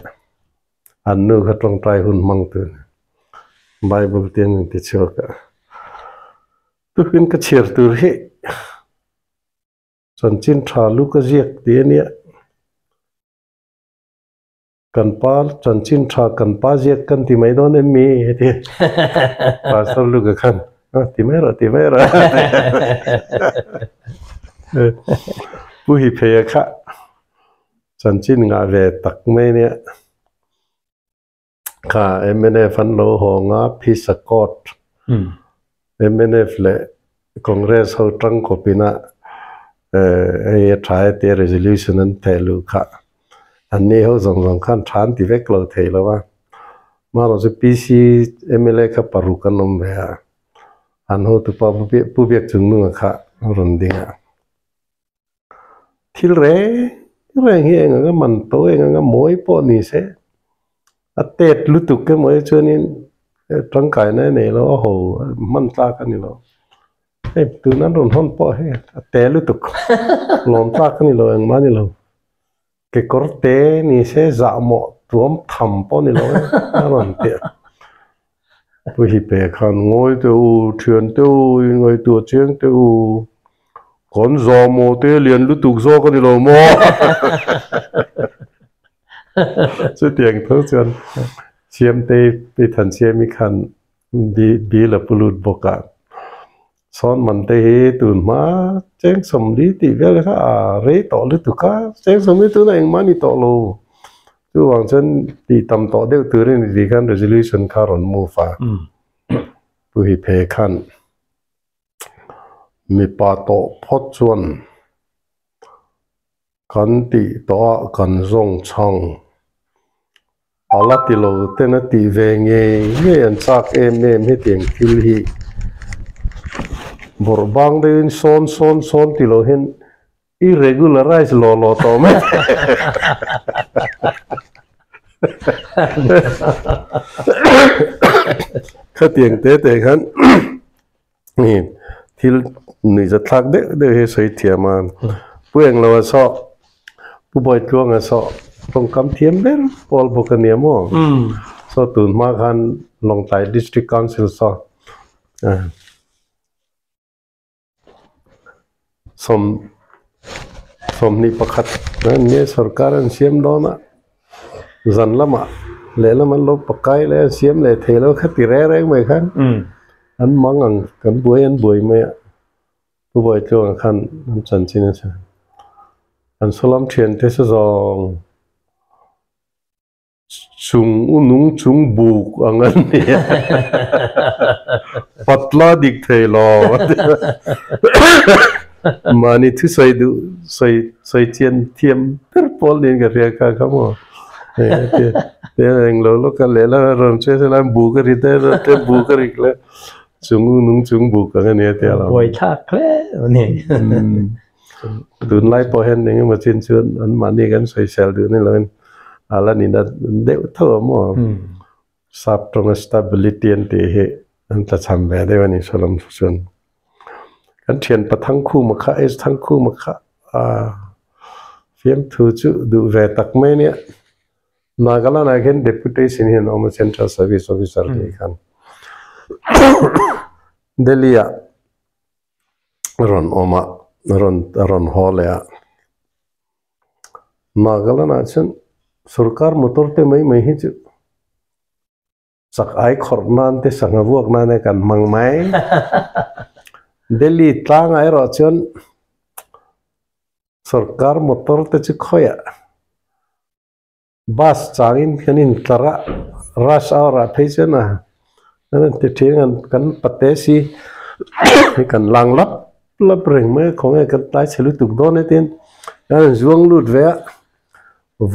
[SPEAKER 1] an nu kha tawngtai hun hmang tur a ni. Bible te an inti chhuak a, tukin ka chhiar tur hi chanchin tha lu ka ziak tih a nia. Kan pa chanchin tha kan pa ziak kan ti mai dawn em mi heti Pastor Luka khan ti mai rawh ti mai rawh Pu hi pheia kha chanchin ngah ve tak mai nia kha mnf an lo hawng a phisa court mnf leh Congress ho tangkawpin a hei a tha e tia resolution an theh luh kha an ni ho zawng zawng khan tha an ti vek lo thei lo a, amaherawh chu PC mla kha paruk an awm ve a, an hotupa Pu Biakchungnunga kha a rawn ding a. Thil reng reng hi eng anga man to eng anga mawi pawh ni se a tet lutuk emaw hi chuanin tangkaina a nei lo a ho hman tlak a ni lo hei tuna an rawn hawn pawh hei a te lutuk lawm tlak a ni lo engmah a ni lo kekawr te ni se zahmawh tuam tham pawh a ni lo e a rawn ti a Pu hi pe khan ngawi teh u, thian teh u, inngaihtuah chiang teh u, kan zahmawh te lian lutuk zawk a ni lo maw? Chutiang tho chuan Siamtei Pi Thansiami khan bill a pu lut bawk a, sawn man te hi tun hma cheng sawmli tih vel kha a rei tawh lutuk a, cheng sawmli tunah engmah a ni tawh lo. Chuvang chuan tih tam tawh deuh turin i tih khan resolution kha rawn move a. Pu hi phe khan mipa tawh phawt chuan kan tih tawh a kan zawng chhang a la ti lo ten a tih ve ngei ngei an chak em em hetiang thil hi bawrh bang deuhin sawn sawn sawn ti lo hian I regularize law law tawh mai. Khatiang te te khan ni thil nuihzat thlak deuh deuh hi sawi thiam a. Pu Englo a saw, Pu Bawitluang a saw tawngkam thiam ber pawl bawk a nia maw? Saw tun hma khan Lawngtlai District Council saw Sawm 21 nia sorkar an siam dawn a zan lamah lehlam an lo pakai leh an siam leh thei lo kha ti reng reng mai khan an mang ang kan buai an buai mai a Pu Bawitlunga khan an chanchin a sawi an sawlam thiante chu zawng. Chung u nung chung buk ang an ni a, patla dik thei lo a ti a. Mahni thusawi duh sawi sawi chian thiam ber pawl niin ka hria kha kha maw. Te englo lawk a lehla rawn hria se lai buk a ri te te buk a rik le chung u nung chung buk ang a ni a ti a lo.
[SPEAKER 2] Buaithlak hle a ni.
[SPEAKER 1] Tunlai pawh hian eng emaw chin chuan anmahni kan sawisel duh ni loin a la nihna deuh tho a maw? Sap tawnga stability an tih hi an tlachham ve deuh a ni saw lam chu chuan. Kan thianpa Thangkhuma kha, H Thangkhuma kha fiamthu chu duh ve tak mai nia. Nagaland ah khian deputation hian a awm a Central Service Officer tih khan Delhi ah rawn awm a rawn a rawn haw leh a Nagaland ah chuan sorkar motor te mai mai hi chu chak ai khawrh nan te sangha vuak nan e kan hmang mai Delhi tlangah erawh chuan sorkar motor te chu khawiah Bus changin kan intlar a, rush hour ah phei chuan a kan han ti thin a, kan pate si hi kan lang lap lap reng mai a, khawnge kan tlai chhe lutuk dawn e tiin kan han zuang lut ve a,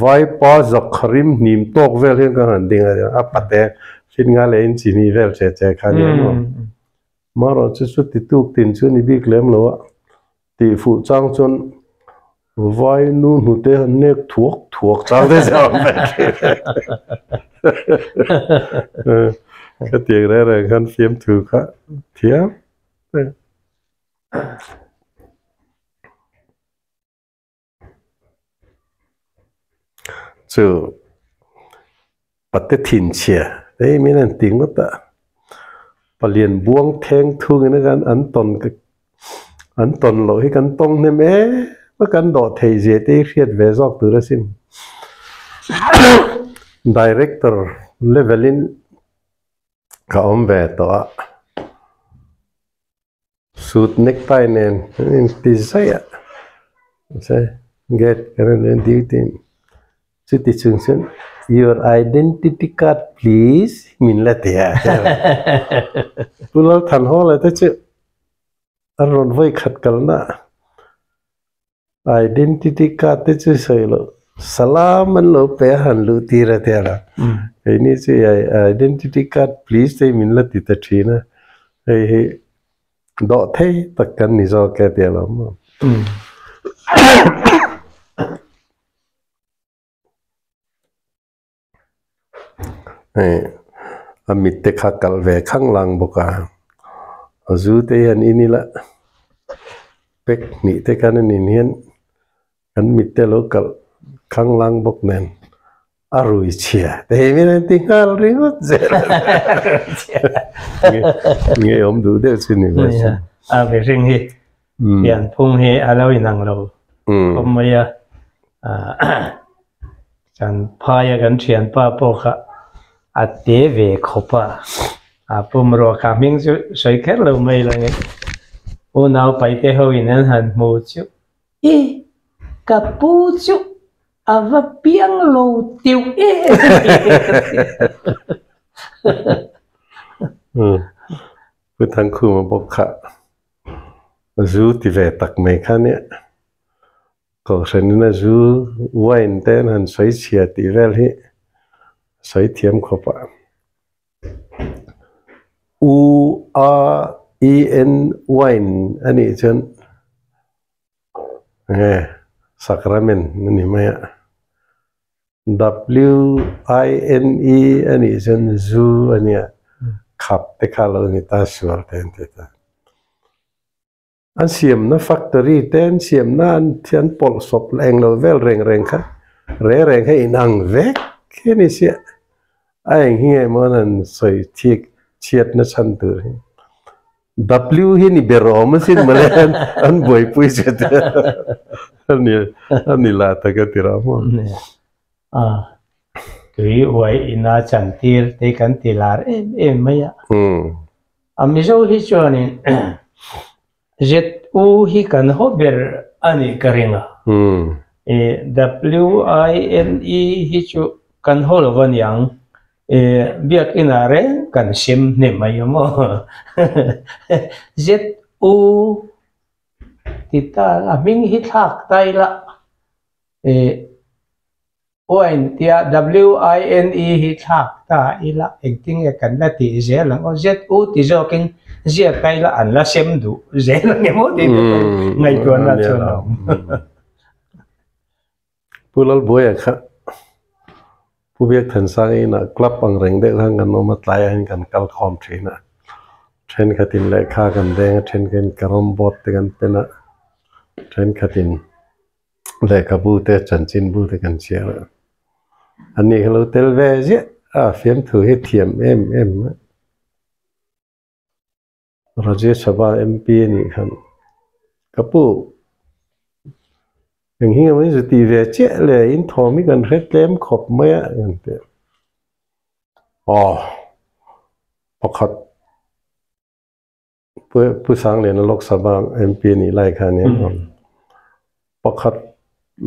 [SPEAKER 1] vaipa zakharim hnim tawk vel hian kan han ding a, a pate hrin nga leh in chi hnih vel che che kha a ni ang aw. Marawh chu chuti tuk tin chu a ni bik lem lo a. Tih fuh chang chuan vai nu hnute han nek thuak thuak chang te chu a awm ve thin. Khatiang reng reng khan fiamthu kha thiam reng. Chu pate thinchhia hei min han ti ngawt a, palian buang theng thungin a khan an tawn an tawn loh hi kan tawng hnem em a kan dawh thei zia te hi hriat ve zawk tur asin. Director level in ka awm ve tawh a. Suit necktie nen an inti zaih a mahse gate kan en leh duty in chuti chung chuan your identity card please min la ti a Pu Lalthanhawla te chu a rawn vawi khat kalna Identity card te chu sawi loh salam an lo pe a han luh tir a tia la. Keini chu identity card please te hi min la ti ta thin a, hei hi dawh thei tak kan ni zawk e tia lo maw. Hei a mit te kha kalh ve khang lang bawk a a zu te hian in ila pack hnih te khan a nin hian kan mit te alo kalh khang lang bawk nen a rui chhia te hi min an ti nghal ringawt zel a nge awm duh deuh chu ni ve
[SPEAKER 2] a a mihring hi pianphung hi a lo inang lo khawp mai a. Kan phaia kan thianpa pawh kha a te ve khawp a, a pumrua kha hming chu sawi kher lo mai la nge. Unau paite ho in an han hmu chu, I, ka pu chu a va piang lo teuh e!
[SPEAKER 1] Pu Thangkhuma bawk kha zu ti ve tak mai kha nia. Kohhranin a zu wine te an han sawi chhia tih vel hi sawi thiam khawp a. U A E N wine a nih chuan nge sacrament a ni mai a. W I N E a nih chuan zu a nia khap te kha lo ni ta sual te an ti ta. An siamna factory te an siamna an an pawlh sawp eng lo vel reng reng kha reng reng kha inang vek hi a ni sia a eng hi nge maw an sawi chhiat chhiatna chhan tur hi. W hi ni ber awm asin mawle an buaipui che te a ni lah tak a ti rah maw.
[SPEAKER 2] Tui uai ina chantir te kan ti lar em em mai a. A Mizo hi chuanin ZU hi kan haw ber a nih ka ring a. WINE hi chu kan haw lo va niang. Biakinah reng kan sem hnem mai a maw. ZU ti ta a hming hi thlak ta ila. Wine tia WINE hi thlak ta ila engtinge kan la tih zel ang aw ZU ti zawkin ziak ta ila an la sem duh zel ang emaw tih te pawh ngaihtuahna chuan a awm.
[SPEAKER 1] Pu Lalbuaia kha Pu Biakthansanga inah club ang reng deuh khan kan awm a, tlaiah hian kan kal khawm thin a, thenkhatin lehkha kan deng a, thenkhatin carrom board te kan pen a, thenkhatin Lehkhabu te chanchinbu te kan chhiar a, ani kha lo tel ve ziah a, fiamthu hi thiam em em a. Rajya Sabha MP a nih khan ka pu eng hi nge zu ti ve chiah le in thawm hi kan hre tlem khawp mai a kan ti a, aw pakhat. Pu Sangliana Lok Sabha MP a nih lai khan hian pakhat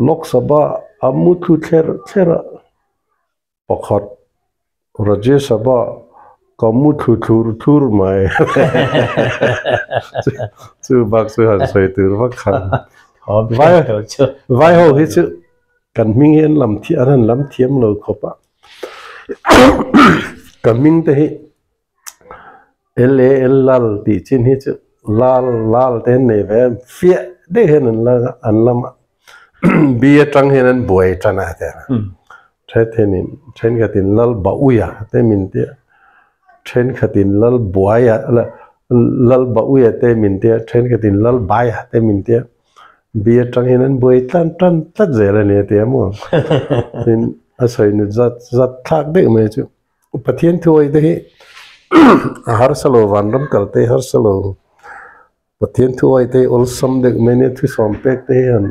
[SPEAKER 1] Lok Sabha a mu thu thler thler a, pakhat Rajya Sabha ka mu thlu thlur thlur mai chu bak chu han sawi tur vak khan vai ho hi chu kan hming hi an lam an han lam thiam lo khawp a ka hming te hi. LAL lal tih chin hi chu lal lal te an nei ve a, fiah daih hian an la an lam a, B atang hian an buai tan a hetiang a, thenin thenkhatin lal Bauia te min ti a, thenkhatin lal Buaia lal Bauia te min ti a, thenkhatin lal Baia te min ti a, B atang hian an buai tlan tan tlat zel a ni a ti a maw, tin a sawi nut zat zat thlak daih mai chu. Pathian thuai te hi a harsa lo vanram kal te hi harsa lo Pathian thuai te hi awlsam deuh mai nia thusawm pek te hi han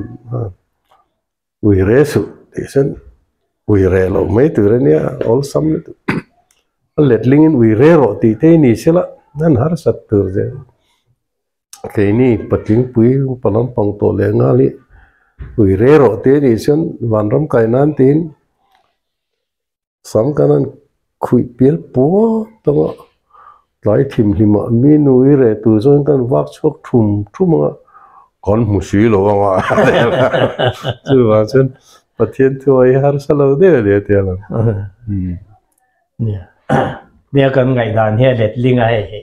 [SPEAKER 1] ui re suh tih chuan ui re loh mai tur a nia awlsam lutuk a letling in ui re rawh tih te hi ni sela an harsat tur zel keini patling pui upa lampang tawh leh nghal hi ui re rawh tih a nih chuan vanram kai nan tiin. Sam kan an khuih pial puat ang a, tlai thimhlimah mi nui reh tur chuan kan vak chhuak thum thum ang a, kan hmu si lo ang a chuvang chuan Pathian thu a i harsa lo deuh a ni a ti a lang.
[SPEAKER 2] Nia kan ngaihdan hi a letling a hei hi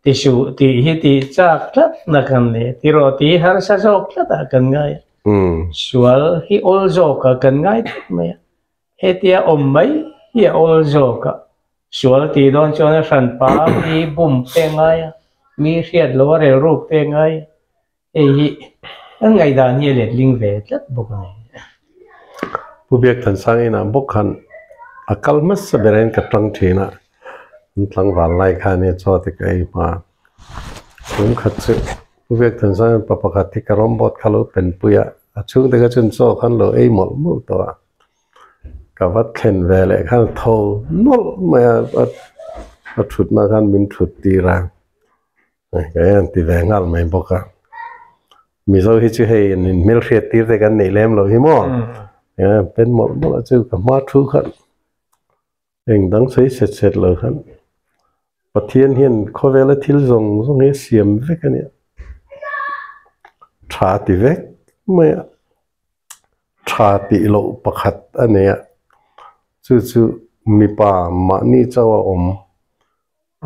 [SPEAKER 2] ti suh tih hi tih chak tlat na kan ni tiraw tih hi harsa zawk tlat ah kan ngai a, sual hi awl zawk ah kan ngai tlat mai a. Hetia awm mai hi a awl zawk a, sual tih dawn chuan a hran pa mi bum te ngai a, mi hriat lo a relruk te ngai a, hei hi kan ngaihdan hi a letling ve tlat bawk a ni.
[SPEAKER 1] Pu Biakthansang inah bawk khan a kal hmasa berin ka tang thin a, an tlangval lai khan hi chaw te ka ei hma a, tum khat chu Pu Biakthansang in pa pakhat hi ka rawmbawt kha lo penpui a, a chhungte kha chuan chaw khan lo ei mawlh mawlh tawh a. Ka va thlen ve leh khan tho nawlh mai a, a thutna khan min thut tir a, kei an ti ve nghal mai bawk a. Mizo hi chu hei in hmelhriat tir te kan neih lem loh hi maw, pen mawlh mawlh a chu ka hma thu khan eng dang sawi set set lo khan Pathian hian khawvela thil zawng zawng hi a siam vek a nia, tha ti vek mai a. Tha tih loh pakhat a nei a, chu chu mipa mahni chauh a awm,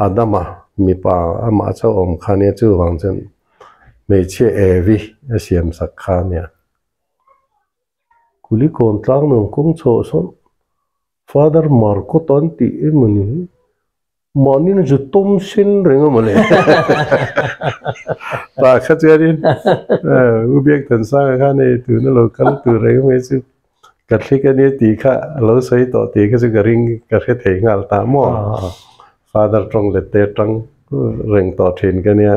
[SPEAKER 1] Adama mipa amah chauh a awm kha nia chuvang chuan hmeichhia Evi a siam sak kha a nia. Kulikawn tlang nuam kawng chhuah sawn Father Marco tan tih emaw ni hi mahni na chu tawm sen reng a mawle tah kha chuanin U Biakthansanga khan hei tuna lo kal tur reng mai chu ka thlik a nia tih kha a lo sawi tawh tih kha chu ka ring ka hre thei nghal ta maw Father tawng let te atang. reng tawh thin ka nia.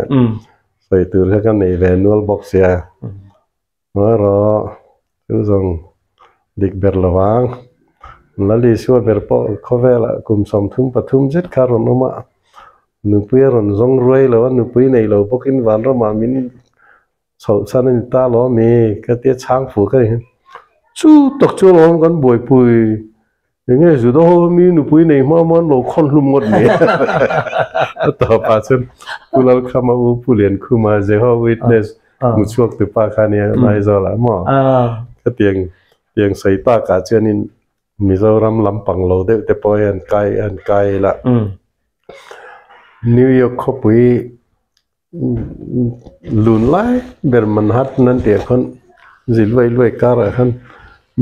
[SPEAKER 1] Sawi tur kha ka nei ve nual bawk sia. Erawh chu zawng dik ber lo vang. Lali Isua ber pawh khawvelah kum 33 zet kha a rawn awm a, nupui a rawn zawng ruai lo a, nupui nei lo bawkin vanramah min chhoh chhan a ni ta lo a mi ka tia chhang fuh ka ni. Chu tak chu alawm kan buaipui Enge Juda ho mi nupui nei hma hma an lo khawn hlum ngawt mai a tawpah chuan Pu Lalkhama u Pu Liankhuma Jehovah Witness hmu chhuak tu pa kha nia Aizawl ah maw ka tiang tiang sawi takah chuanin Mizoram lampang lo deuh te pawh hi an kai an kai la New York khawpui Lun lai ber Manhattan an tih ah khawn zi luai luai karah khan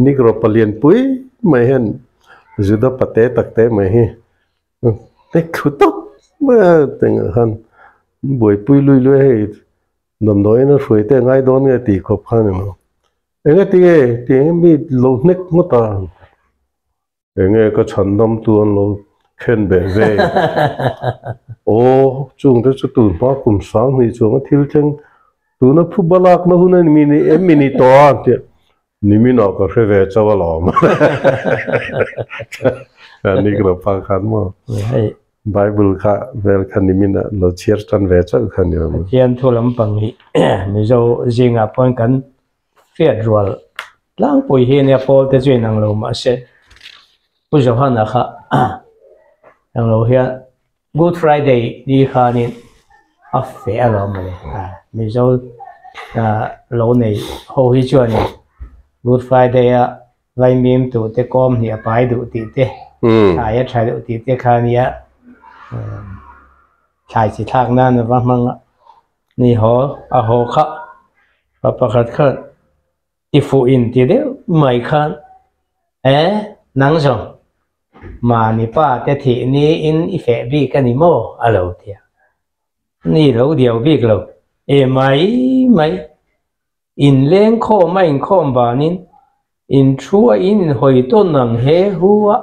[SPEAKER 1] Negro palian pui mai hian Juda pate tak te mai hi tek thlu tawp mai a tengah khan buaipui lui lui a hei damdawiin a hruai te a ngai dawn nge tih khawp khan a ni maw eng nge tinge tih eng mi lo hnek ngawt a. Enge ka chhandam tu an lo khen beh ve? Aw, chungte chu tun hma kum 2000 chuang a thil thleng tuna phu balakna hun a ni mi em mi ni tawh a tia niminah ka hre ve chauh alawm. Ni ka lo phak khan maw? Bible kha vel kha niminah lo chhiar tan ve chauh kha ni awm.
[SPEAKER 2] Pathian thu lampang hi Mizo zingah pawhin kan Hriat rual tlangpui hi nia pawl te chu inang lo mahse Pu Johana kha ang lo hian Good Friday ni khanin a feh alawm mawle Mizo lo nei ho hi chuanin Good Friday a Vaimim tuh te kawm hnih a pai duh tih te thlai a tha deuh tih te kha nia thlai chi thlak nan a va hmang a. Ni haw a haw kha pa pakhat khan i fuh in ti deuh mai khan e nang zawng mahni pa te thih ni in i feh bik a ni maw a lo ti a, ni lo diau bik lo e mai mai in leng khawm a inkhawm banin in thu a in inhawi tawn ang he hu a,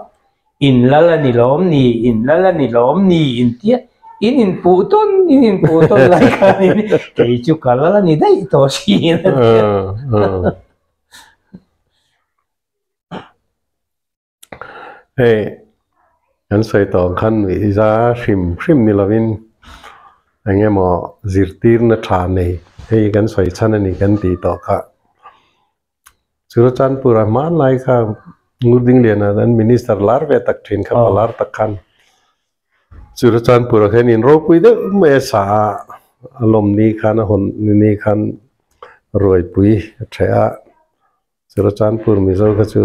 [SPEAKER 2] in lal a ni lawm ni, in lal a ni lawm ni in tia in inpuh tawn, in inpuh tawn lai khanin kei chu ka lal a ni daih tawh si in a ti a.
[SPEAKER 1] Hei kan sawi tawh ang khan nuih za hrim hrim ni lovin eng emaw zirtirna tha nei hei kan sawi chhan a ni kan tih tawh kha. Churachandpur-a hmanlai kha Ngurdingliana an minister lar ve tak thin kha pa lar tak khan Churachandpur-a khian in ropui deuh mai a sa a, a lawm ni khan a hawn ni khan ruaipui a ṭheh a. Churachandpur Mizo kha chu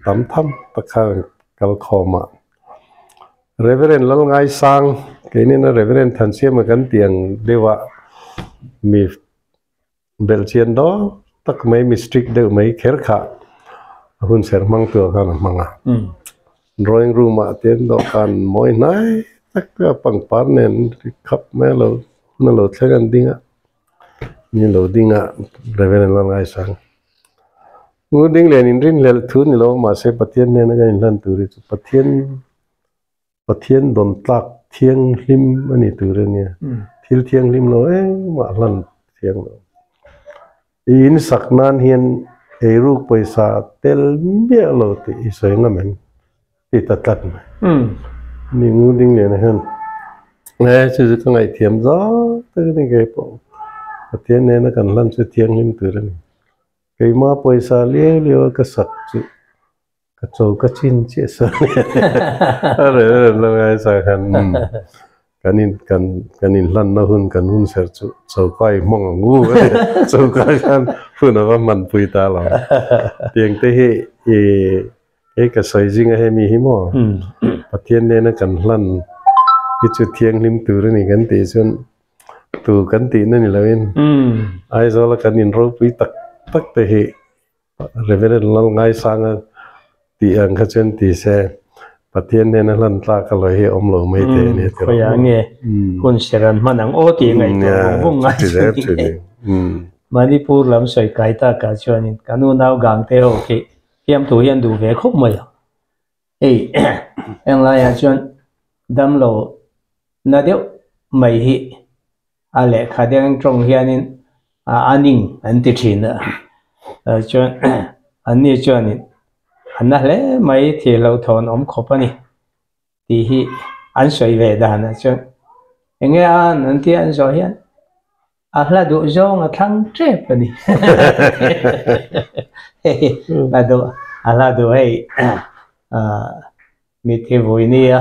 [SPEAKER 1] tam tham tak kha an kal khawm a. Reverend Lalngaisang, keinin a Reverend Thansiama kan tih ang deuh a, mi belhchian dawn tak mai, mi strict deuh mai kher kha a hun ser hmang tur khan a hmang a. Drawing room ah te an dawhkan mawi hnai tak a pangpar nen khap mai a lo hun a lo thleng an ding a. Ni lo ding a Reverend Lalngaisang. Ngu ding lian in rinhlelh thu ni lo mahse Pathian hnena kan inhlan tur hi chu Pathian Pathian dawn tlak thianghlim a ni tur a nia. Thil thianghlim lo engmah hlan thiang lo. I insak nan hian eiruk pawisa tel miah lo tih i sawi ngam em? Ti ta tlat mai. Ni ngu ding lian ah hian e chu chu ka ngaihthiam zau tak a ni kei pawh Pathian nena kan hlan chu thianghlim tur a ni. Keimah pawisa liau liau a ka sak chu ka cho ka chin chiah sawn a rel rel la ngai sa khan Kan in kan kan inhlanna hun kan hun ser chu choka i hmawng ang u a ti. Choka khan hun a va hmanpui ta lo. Tiang te hi i hei ka sawi zinga hemi hi maw Pathian nena kan hlan hi chu thianghlim tur a ni kan tih chuan tu kan tihna ni loin Aizawla kan inropui tak tak te hi Reverend Lalngaisanga tih ang kha chuan ti se, Pathian hnena hlan tlak a lo hi a awm lo mai thei a ni a ti rawh.
[SPEAKER 2] Khawiah nge hun ser an hman ang aw tih ngaihtuah vung vung ngai chu ni e. Manipur lam sawi kai takah chuanin kan unau gang te ho khi fiamthu hi an duh ve khawp mai ang. Hei englaiah chuan damlo na deuh. mai hi a lehkha deng tawng hianin a ning an ti thin a, chuan anni chuanin a na hle mai thih hlauhthawn awm khawp a ni tih hi an sawi ve dan ah chuan enge a an an tia an zawh hian A hla duh zawng a thlang tep a ni. Hla duh, a hla duh hei mitthi vui nia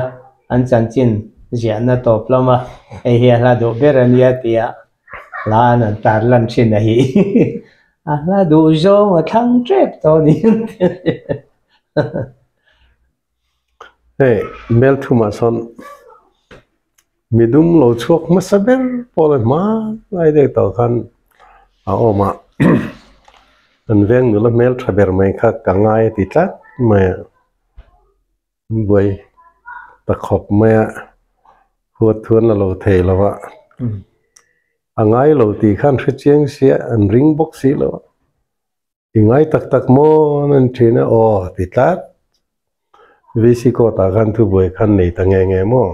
[SPEAKER 2] an chanchin ziahna tawp lama hei hi a hla duh ber a nia tia hla an han tar lan thin a hi. A hla duh zawng a thlang tep tawh a ni.
[SPEAKER 1] Hei Melthumah sawn midum lo chhuak hmasa ber pawh la hma lai deuh tawh khan a awm a, an veng nula hmel tha ber mai kha ka ngai a ti tlat mai a, an buai ta khawp mai a, huat thu an la lo thei lo a, a ngai lo tih khan hre chiang sia an ring bawk si lo a. I ngai tak tak maw an en thin a, aw ti tlat. VC court ah khan thubuai khan nei ta nge nge maw?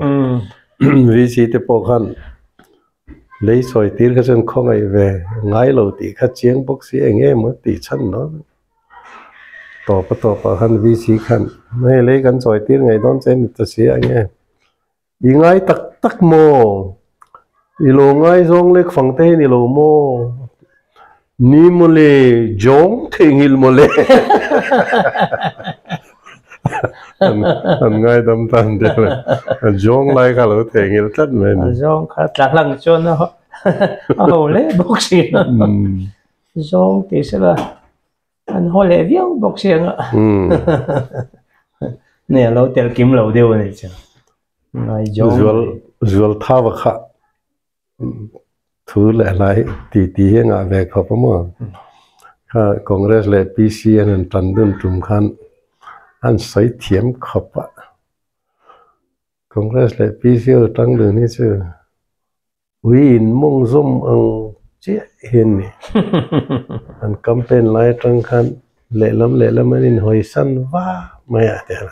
[SPEAKER 1] VC te pawh khan lei sawi tir kha chuan khawngaih ve ngai lo tih kha chiang bawk si eng nge maw tih chhan lo. Tawp a tawp ah khan VC khan hei lei kan sawi tir ngei dawn che ni ta si a nge. I ngai tak tak maw? I lo ngaizawng lek fang te hi ni lo maw? Ni mawle, jawng theihnghilh mawle. An ngaidam tan deuh le. A jawng lai kha lo theihnghilh tlat mai a ni.
[SPEAKER 2] A zawng kha tla hlang chuan a ho hle bawk si. Zawng tih sela An haw leh viau bawk si ang a. Nge a lo tel kim lo deuh a ni chu. Ngaihzawng.
[SPEAKER 1] Zual zual thava kha thu leh hlai ti ti hi a ngah ve khawp a maw. Kha Congress leh PC an han tan dun tum khan an sawi thiam khawp a. Congress leh PC ho tang dun hi chu Ui in mawng zawm ang chiah hian ni. An campaign lai atang khan lehlam lehlam an inhawi san va mai a ti a.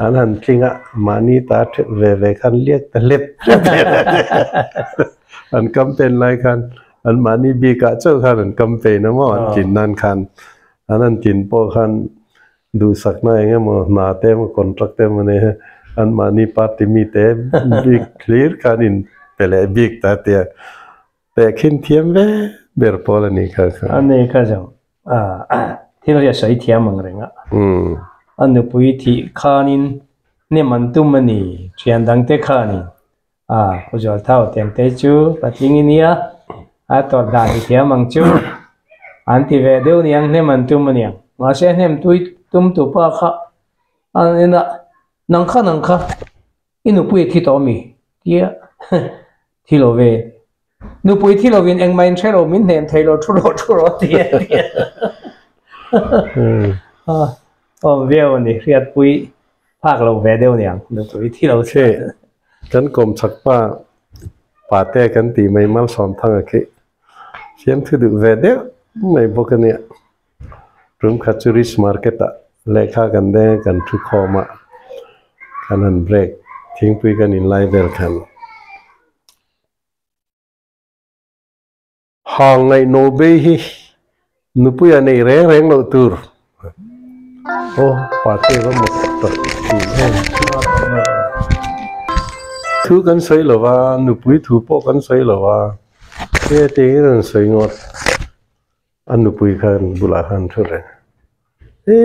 [SPEAKER 1] An han tling a, mahni ta theuh ve ve khan liak ta hlep hlep hlep a ti a. An campaign lai khan an mahni bikah chauh khan an campaign a maw an tlin nan khan. An han tlin pawh khan Duhsakna eng emaw hna te emaw contract te emaw nei an mahni party mite bik hlir khan in pe leh bik ta tia tehkhin thiam ve ber pawl a nih kha kha.
[SPEAKER 2] A ni kha zawng thil hi a sawi thiam ang reng a. A nupui thih khanin hnem an tum a ni thian dangte khanin a Pu Zualthau Tengte chu patling i nia a tawrh dan i thiam ang chu an ti ve deuh niang hnem an tum a niang mahse hnem tui tum tu pa kha an en a nang kha nang kha i nupui a thi tawh ami tia thi lo ve nupui thi lovin engmah in hre lo min hnem thei lo thu rawh thu rawh ti a tia awm viau a ni hriatpui phak lo ve deuh niang nupui thi lo
[SPEAKER 1] che. Kan kawm chak pa pate kan tih mai Malsawmthanga khi fiamthu duh ve deuh mai bawk a nia. Tum khat chu Rich Market ah lehkha kan deng a kan thu khawm a, kan han break thingpui kan inlai vel khan. Hang ngaihno bei hi nupui a nei reng reng loh tur. Aw, pate va mut tak tih em. Thu kan sawi lo va, nupui thu pawh kan sawi lo va, he tiangin rawn sawi ngawt. A nupui khan bulah khan thu reng. E,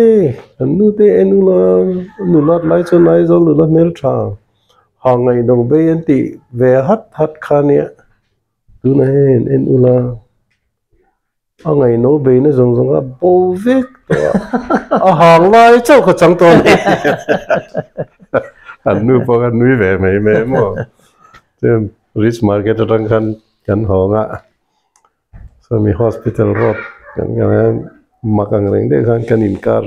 [SPEAKER 1] kan nu te en ula, nulat lai chuan Aizawl nula hmeltha hang ngaihno bei an tih ve hat hat kha nia. Tunah hian en ula a ngaihno beina zawng zawng a bo vek tawh a, a hang lai chauh kha chang tawh a ni. An nu pawh khan nui ve mai mai maw. Chuan rich market atang khan kan hawng a, sawmi hospital road kan kal hian mak ang reng deuh khan kan inkar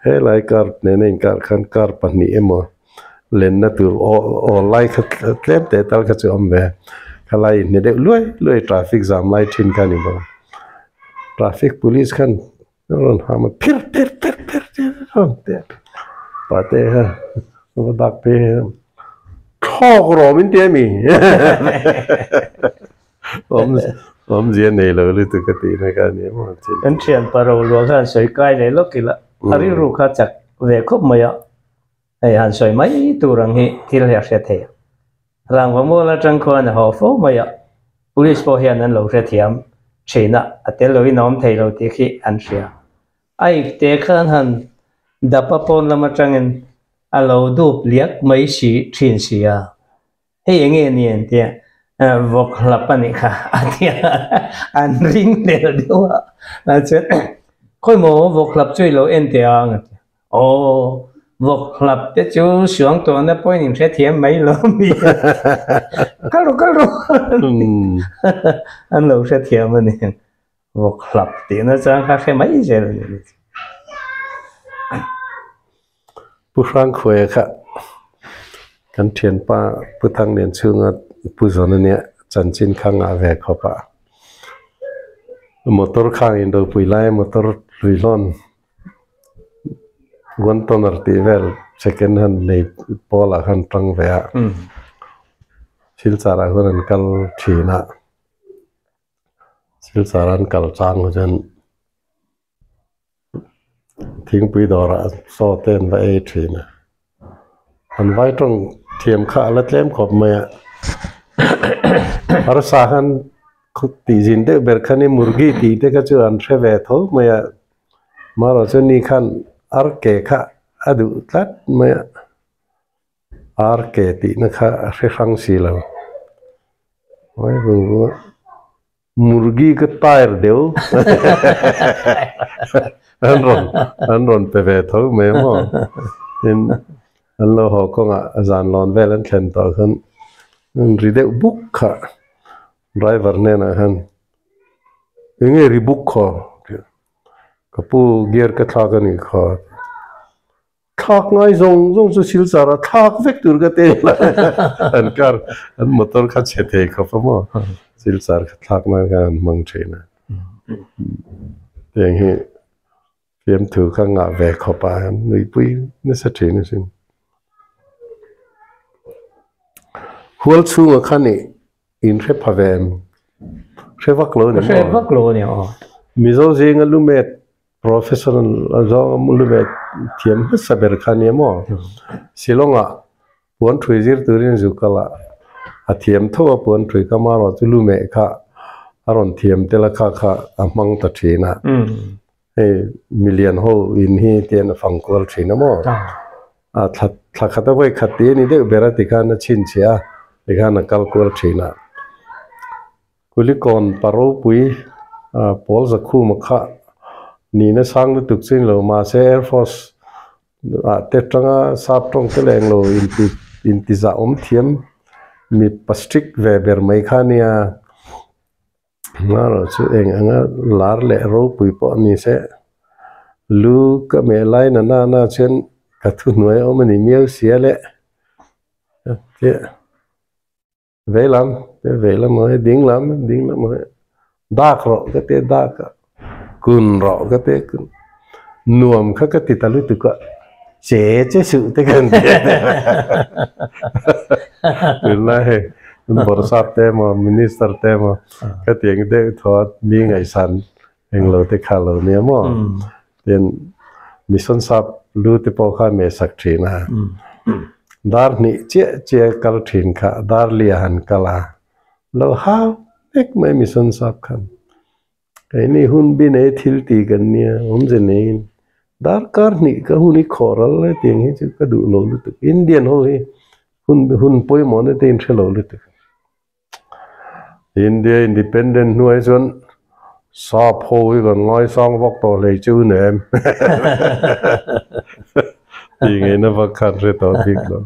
[SPEAKER 1] helai car nena inkar khan car pahnih emaw lenna tur aw lai kha tlem teh tal kha chu a awm ve a khalai inhne deuh luai luai traffic zam lai thin kha a ni bawk a traffic police khan a rawn ham a phir phir phir phir phir a rawn ti a pate kha va dak phei a. Thawk rawh min ti ami? Awm awmzia nei lo lutuk ka tihna kha a ni maw thil.
[SPEAKER 2] Kan thianpa Roluah khan sawi kai leh lawk ila a rilru kha chak ve khawp mai a, hei han sawi mai tur ang hi thil hi a hre thei a. Rangva mual atang khuan a haw fo mai a, police pawh hian an lo hrethiam thin a, a tel loin a awm thei lo tih khi an hria. A ipte khan han dap a pawn lam atangin a lo dup liak mai si thin si a, hei eng nge ni an tia, vawk hlap a nih kha a tia, an ring hlel deuh a, chuan khawi maw vawk hlap chu i lo en teh ang a tia, aw vawk hlap te chu suang tawhna pawhin in hrethiam mai lo mi kal rawh kal rawh an lo hrethiam a ni. Vawk hlap tihna chuan kha hre mai zel a ni.
[SPEAKER 1] Pu Hrangkhuaia kha kan thianpa Pu Thanglian chhunga Pu Zawn a nia chanchin kha ngah ve khawp a. Motor khang indopui laia motor hluihlawn one tonner tih vel second hand nei pawlah khan tang ve a. Silchar ah khan an kal thin a. Silchar an kal chang ho chuan thingpui dawrah chaw te an va ei thin a, an vai tawng thiam kha a la tlem khawp mai a, harsa khan tih zin deuh ber khan i murgi tih te kha chu an hre ve tho mai a, amaherawhchu ni khan ar ke kha a duh tlat mai a. Ar ke tihna kha a hre hrang si lo. Murgi ka tyre deuh an rawn an rawn pe ve tho mai a maw. Tin, an lo haw kawngah zan lawn vel an thlen tawh khan an ri deuh buk kha driver hnenah khan enge ri buk khaw ka pu gear ka thlak a nih kha. Thlak ngai zawng zawng chu silchar a thlak vek tur ka te la an car an motor kha chhe thei khawp a maw silchar kha thlak nan khan an hmang thin a tiang hi fiamthu kha ngah ve khawp a an nuihpui nasa thin asin hual chhungah khan ih in hre pha ve em hre vak lo a ni maw
[SPEAKER 2] hre vak lo a ni aw
[SPEAKER 1] Mizo zinga lumet Professional a zawng a mulu ve thiam hmasa ber kha nia maw? Shillong ah puan thui zir turin zu kal a, a thiam tho a puan thui ka marawh chu lu meh kha a rawn thiam tel a kha kha a hmang ta thin a, hei milian ho in hi tian a fang kual thin a maw? A thla thla khat a vawi khat tih a ni deuh ber a tikhan a chhinchhiah a tikhan a kal kual thin a. Kulikawn pa ropui pawl zakhuma kha nihna sang lutuk chu ni lo mahse Air Force ah te atanga sap tawng te leh englo inti inti zah awm thiam mi pa strict ve ber mai kha nia marawh chu eng anga lar leh ropui pawh a ni se lu ka meh lai na na na chuan ka thuhnuai a awm a ni miau sia le tia. Vei lam te vei lam ang e ding lam ding lam ang e dak rawh ka ti a dak a kun rawh ka ti a kun nuam kha ka ti ta lutuk a che che suh te kan ti a tunlai hei bawrhsap te emaw minister te emaw ka ti ang deuh thaw a mi ngaihsan englo te kha lo nia maw tin mission sap lu te pawh kha meh sak thin a dar hnih chiah chiah kal thin kha dar lia han kal a lo hau vek mai mission sap khan keini hun bi nei thil tih kan nia awmze neiin darkar hnih ka hun i khawh ral lai tiang hi chu ka duh lo lutuk Indian ho hi hun hun pawimawh na te in hre lo lutuk. India Independent hnuai chuan sap ho hi kan ngaisang vak tawh hlei chu nem tih ngaihna vak khan hre tawh bik lo.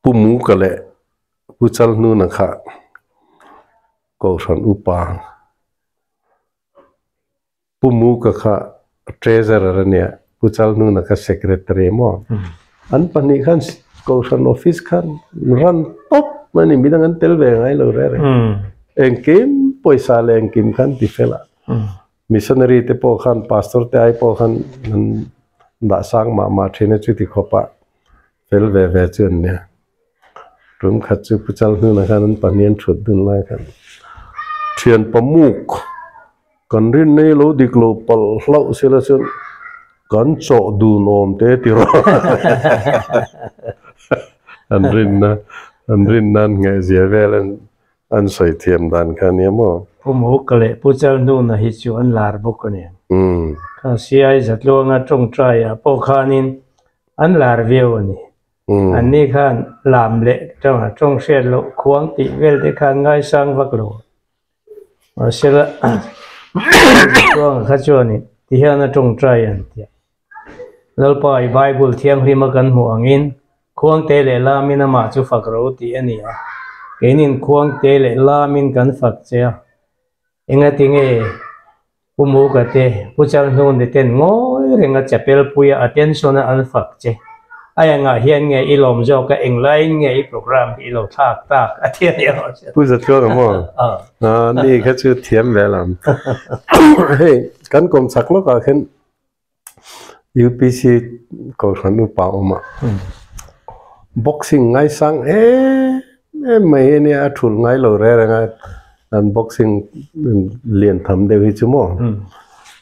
[SPEAKER 1] Pu Muka leh Pu Chalhnuna kha Kohhran upa Pu Muka kha Treasurer a nia, Pu Chalhnuna kha Secretary maw? An pahnih khan Kohhran office khan ran tawp mai a ni, midang an tel ve ngai lo reng reng. Engkim pawisa leh engkim khan ti fel a, Missionary te pawh khan Pastor te ai pawh khan an dah sang mah mah thin a chuti khawp a. Fel ve ve chu an nia. Tum khat chu Pu Chal hnunah khan an pahnih an thut dun lai khan thian pamuk kan rin nei lo dik lo palh hlauh sela chuan kan chawh dun awm te ti rawh an rinna an rinna an ngheh zia vel an an sawi thiam dan kha nia maw.
[SPEAKER 2] Pu Muk leh Pu Chal hnuna hi chu an lar bawk a ni. Kha Siai Zatluanga tawngtai ah pawh khanin an lar viau a ni. Anni khan lam leh tawng hriat loh khuang tih vel te khan ngaisang vak lo. Mahsela Zatluanga kha chuanin ti hian a tawngtai an ti a. Lalpa i Bible thianghlim a kan hmuh angin Khuangte leh lamin amah chu fak ro tih a ni a, keinin khuangte leh lamin kan fak che a. Engati nge Pu Muka te, Pu Chalhnuni ten ngawi renga chapel puia attention a an fak che? A engah hian nge i lawm zawk a, englaiin nge i program hi i lo thlak tak a ti a ni erawh chuan.
[SPEAKER 1] Pu Zatluanga maw? Aw. Ni kha chu thiam ve lam. Hei, kan kawm chak lawkah khan UPC Kohhran upa awmah boxing ngaisang em em mai hi ania a thulh ngai lo reng reng a an boxing lian tham deuh hi chu maw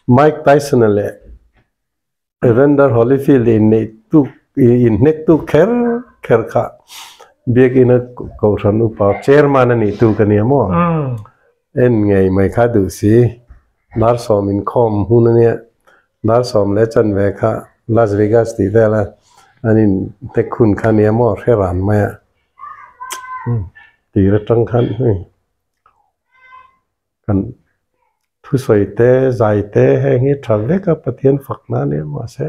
[SPEAKER 1] Mike Tyson-a leh Evander Holyfield inneih tuk inhnek tuk kher kher kha biakina Kohhran upa chairman a nih tuk a nia maw en ngei mai kha duh si. Dar sawm inkhawm hun a nia, dar sawm leh chanve kha Las Vegas tih vela an in hnek hun kha a nia maw hre ran mai a, tir atang khan hei kan thusawi te zai te heng hi tha vek a Pathian fak na a nia mahse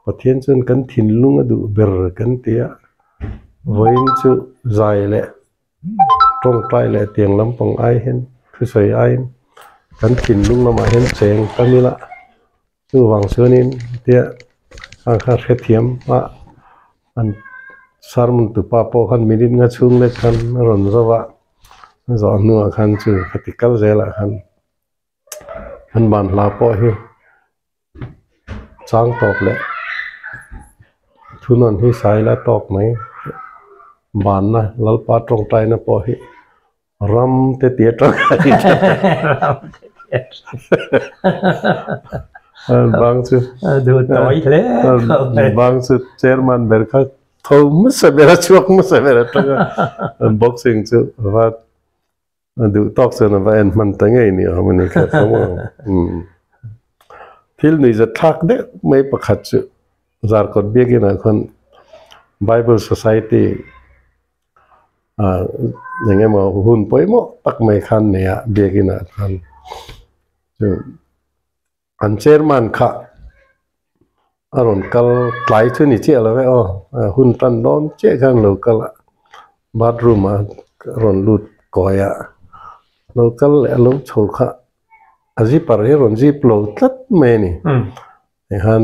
[SPEAKER 1] Pathian chuan kan thinlung a duh ber kan ti a, vawiin chu zai leh Tawngtai leh tiang lampang ai hian thusawi aiin kan thinlung lamah hian cheng tam ila chuvang chuanin tia a kha hrethiam a an sermon tupa pawh khan minute nga chhung lek khan a rawn zo a a zawh hnuah khan chu khati kal zelah khan an ban hla pawh hi. Chang tawp leh thunawn hi sai la tawk mai banna Lalpa tawngtaina pawh hi ram te ti atang bang chu bang chu chairman ber kha tho hmasa ber a chhuak hmasa ber atanga boxing chu va A duh tawk chuan a va en hman ta ngei ni awm a ni kha tho ang. Umm. Thil nuihzat thlak deuh mai pakhat chu Zarkawt biakinah khawn Bible Society ah eng emaw hun pawimawh tak mai khan nei a biakinah khan chu an chairman kha a rawn kal tlai chu ni chiah lo e aw hun tan dawn chiah khan lo kal a bathroom ah a rawn lut kawi a lo kal leh a lo chho kha a zipper hi a rawn zip lo tlat mai a ni tikhan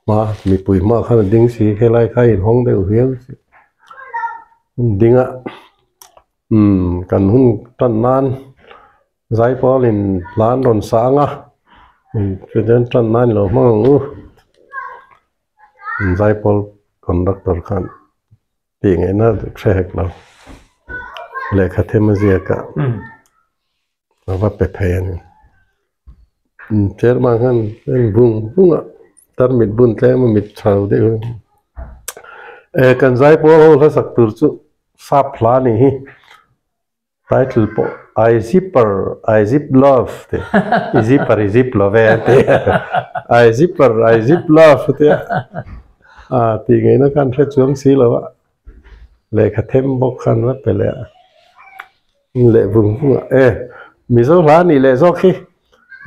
[SPEAKER 1] hma mipui hmaah khan a ding si helai kha a inhawng deuh viau si ding a umm kan hun tan nan. Zaipawlin hla an rawn sa ang a, chuan tan nan lo hmang ang u. Zaipawl conductor khan tih ngaihna hre hek lo. Lehkha them a ziak a, a va pe phei a ni. Chairman khan en vung vung a, tarmit bun tlem a mit tha lo deuh hi. E kan zaipawl ho hla sak tur chu sap hla a nih hi. Title pawh I zipper I zip love tih i zipper i zip love a ti I zipper I zip love a tia a tih ngaihna khan hre chuang si lo a lehkha them bawk khan va pe leh a leh vung vung a e Mizo hla a nih leh zawk hi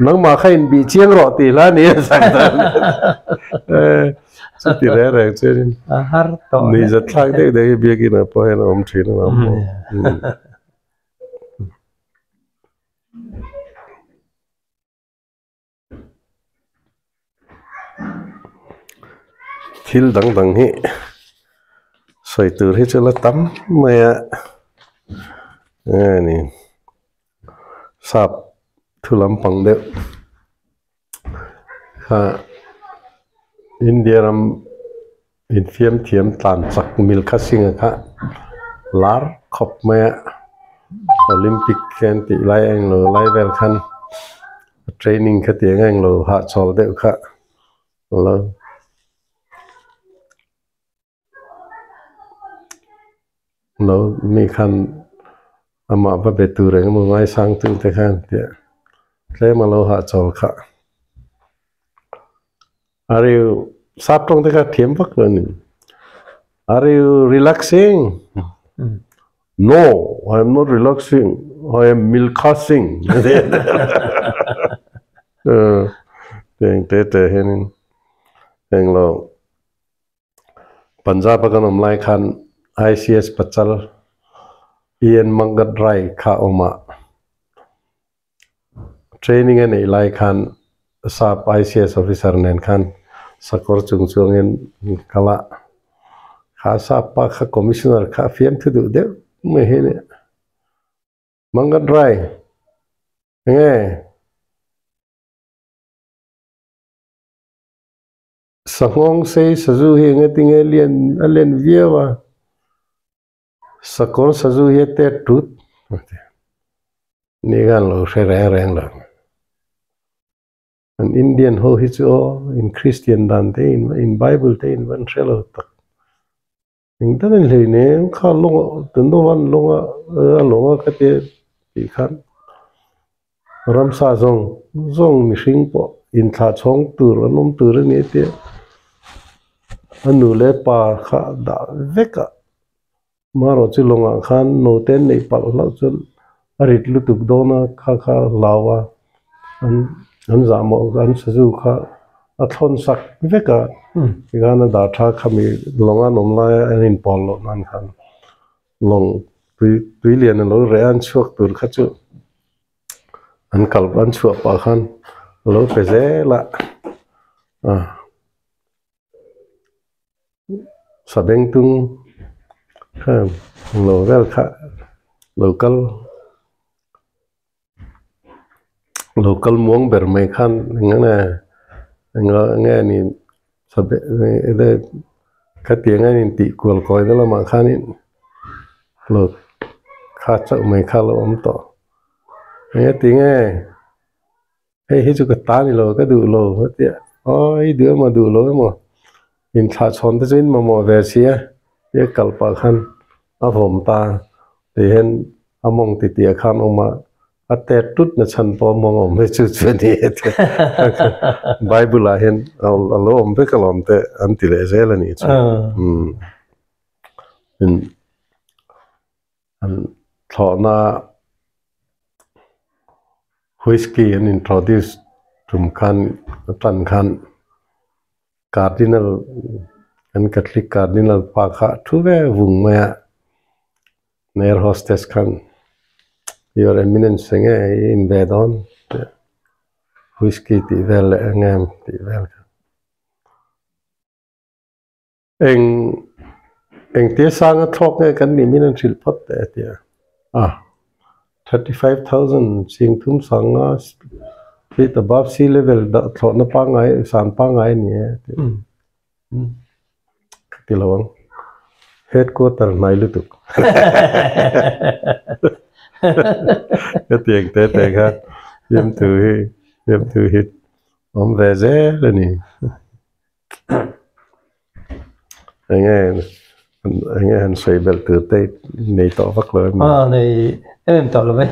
[SPEAKER 1] nangmah kha inbih chiang rawh tih hla a ni a sak dan e chuti reng reng chuanin nuihzat thlak deuh deuh hi biakinah pawh hian a awm thin a lo maw. Thil dang dang hi sawi tur hi chu la tam mai a enge ni sap thu lampang deuh kha India ram. Infiam thiam tlan chak Milkha Singh-a kha lar khawp mai a, Olympic hian tih lai a englo lai vel khan a training kha tiang a englo hahchawl deuh kha lo lo mi khan amah va be tur engemaw ngaisang tu te khan tia tlem a lo hahchawl kha. Are you sap tawng te kha thiam vak lo ni. Are you relaxing? No, I am not relaxing. I am Milkha Singh. Tiang te te hianin englo Punjab a kan awm lai khan ICS Pachal Ian Mangat Rai kha awm a. Training a neih lai khan sap ICS officer nen khan sakawr chung chuangin kal a, kha sap pa kha commissioner kha a fiam thu duh deuh mai hi nia. Mangat Rai, enge? Sanghawng sei sazu hi enge tinge lian a len viau a? Sakawr sazu hi a tet tut ni khan lo hre reng reng lo. An Indian ho hi chu aw in Christian dan te in in Bible te in van hre lo tak. Eng dang in hlei nem kha lawnga tun dawh an lawnga a lawnga ka ti tih khan ramsa zawng zawng mihring pawh inthlah chhawng tur an awm tur a ni a tia a nu leh pa kha dah vek a. Marawh chu lawngah khan naute an neih palh hlauh chuan a rit lutuk dawn a, kha kha hlau a, an an zahmawh an sazu kha a thlawn sak vek a, tikhan a dah tha khami lawng an awm lai a an inpawl loh nan khan lawng tui tui lian a lo reh a an chhuak tur kha chu an kal an chhuah pah khan a lo pe zel a, a. Sabengtung kha lo vel kha lo kal lo kal muang ber mai khan eng nge eng nge ni khatiang a intih kual kawi na lamah khanin lo kha chauh mai kha a lo awm tawh eng nge ti nge. Hei hi chu ka ta ni lo, ka duh lo a tia. Aw i duh emaw duh lo emaw inthlah chhawn te chu in mamawh ve si a tia kal pah khan a vawm ta tih hian a mawng ti tih ah khan awm a, a tet tut na chhan pawh a mawng awm hi chu chu a ni a tia. Bible ah hian a lo awm vek alawm te an ti leh zel a nih chu. Umm. An thlawhna whiskey an introduce tum khan a tan khan cardinal an catholic cardinal pa kha a thu ve vung mai a air hostess khan your eminence enge i in ve dawn whiskey tih vel leh eng em tih vel kha. Eng engtia sanga thlawk nge kan nih min an hrilh phawt teh a ti a, a 35,000 singthum sanga feet above sea level dah thlawhna pangngai san pangngai a ni e a ti a, ka ti lo ang headquarter hnai lutuk ka ti ang te te khan fiamthu hi fiamthu hi awm ve zel a ni. Enge enge han sawi belh tur te nei tawh vak lo em?
[SPEAKER 2] Aw nei em em tawh lo ve.